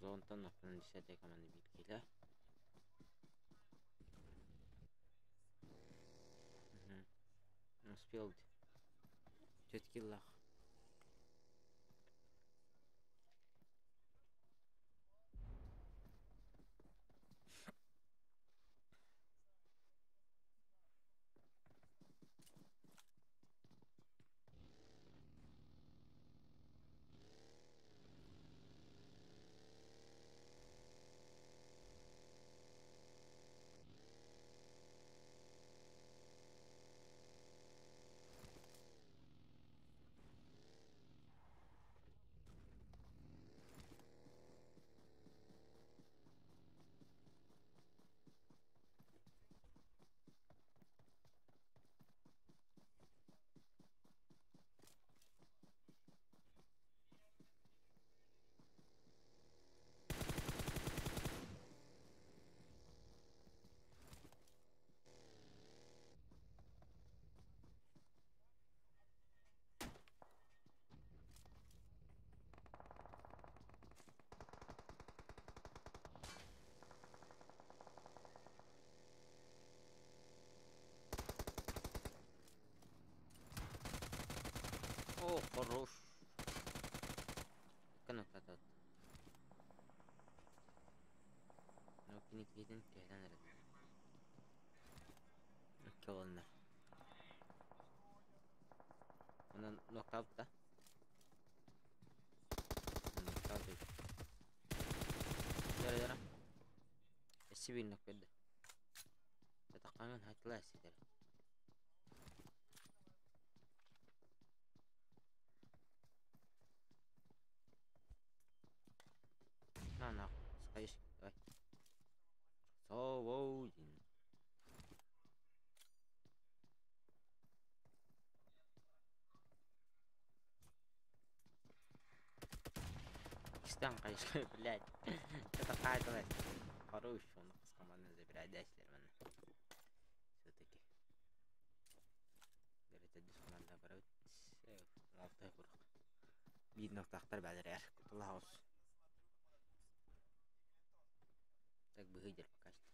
Онтон десятая команда биир киилэ. Успел түөрт киллаах. О, хорош. Кынаттатат. Ну, кини киһитин түһэрэн эрэр. Икки олонно. Онон нокаут да? Нокаут эбит. Дара дара. Өссө биир нок берді. Сатаққанын хатыла ситер. На нахуй, скажешь, давай. Свободен. Кистан конечно, блядь. Это такая Хорош, он с команды забирает дальше, Все-таки. Говорит, команда барабыт. Алтай курак. Биир ноктаахтар баалар кутулаҕас. Так быһыы пока что.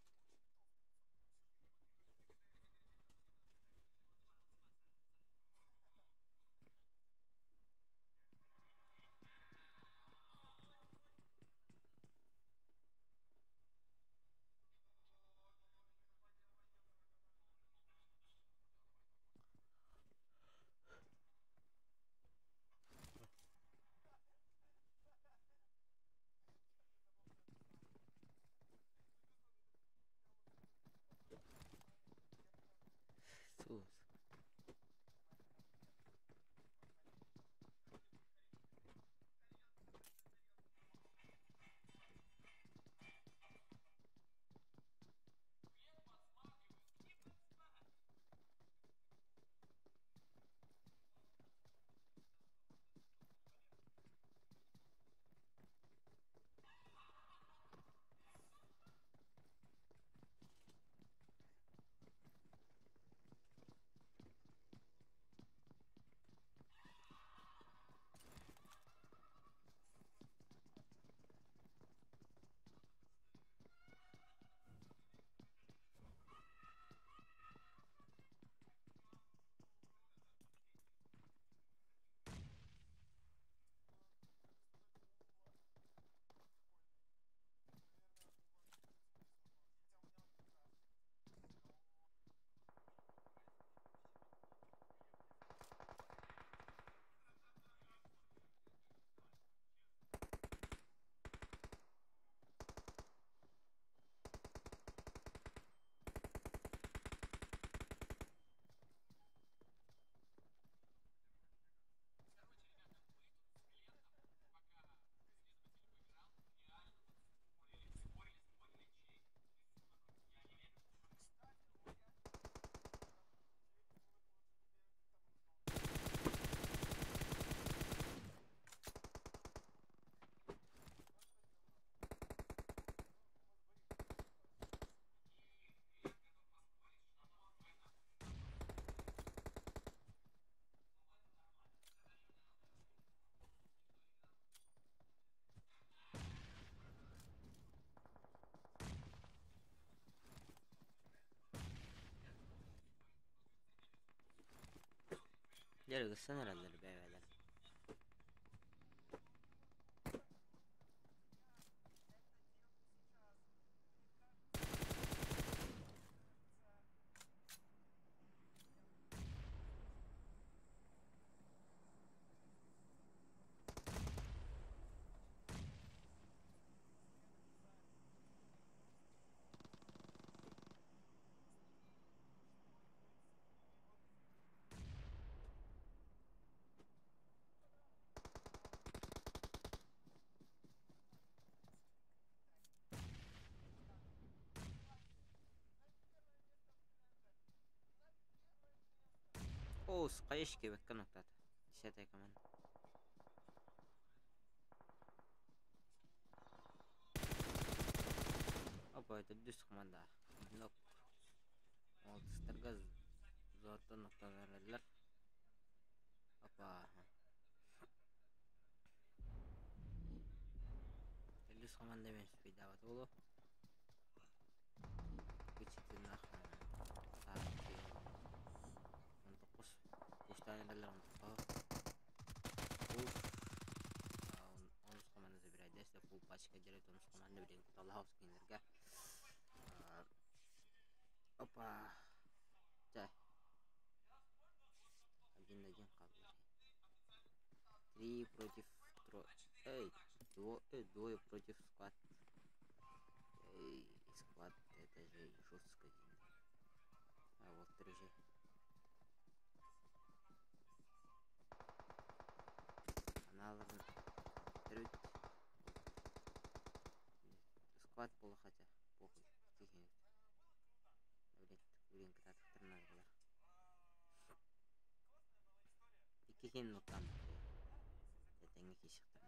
Дьэ ыгыссан эрэллэр бэйэлэр. Оус, хайа кебеккэ ноктаата. Десятая команда. Опа, төрдүс команда. Нок. Алтыстарга золото ноктанараллар. Опа. Төрдүс команда мен спейдаабата буолуо. Кычытынах 19 кустаан эрэллэр онтохоо. Уф. Онус команда забирайдес да фул пачка делает онус команда билин куталаах кинилэргэ. Опа. Чэ. Один на один хааллар. Три против тро... Эй, двое против склад. Эй, склад, это же жестко. А вот же. Аналарын төрүт склад буола хотя похуй тихий блин кытаатахтарына буолар икки киһини нуктаан тэҥҥэ киирсиэхтэрин.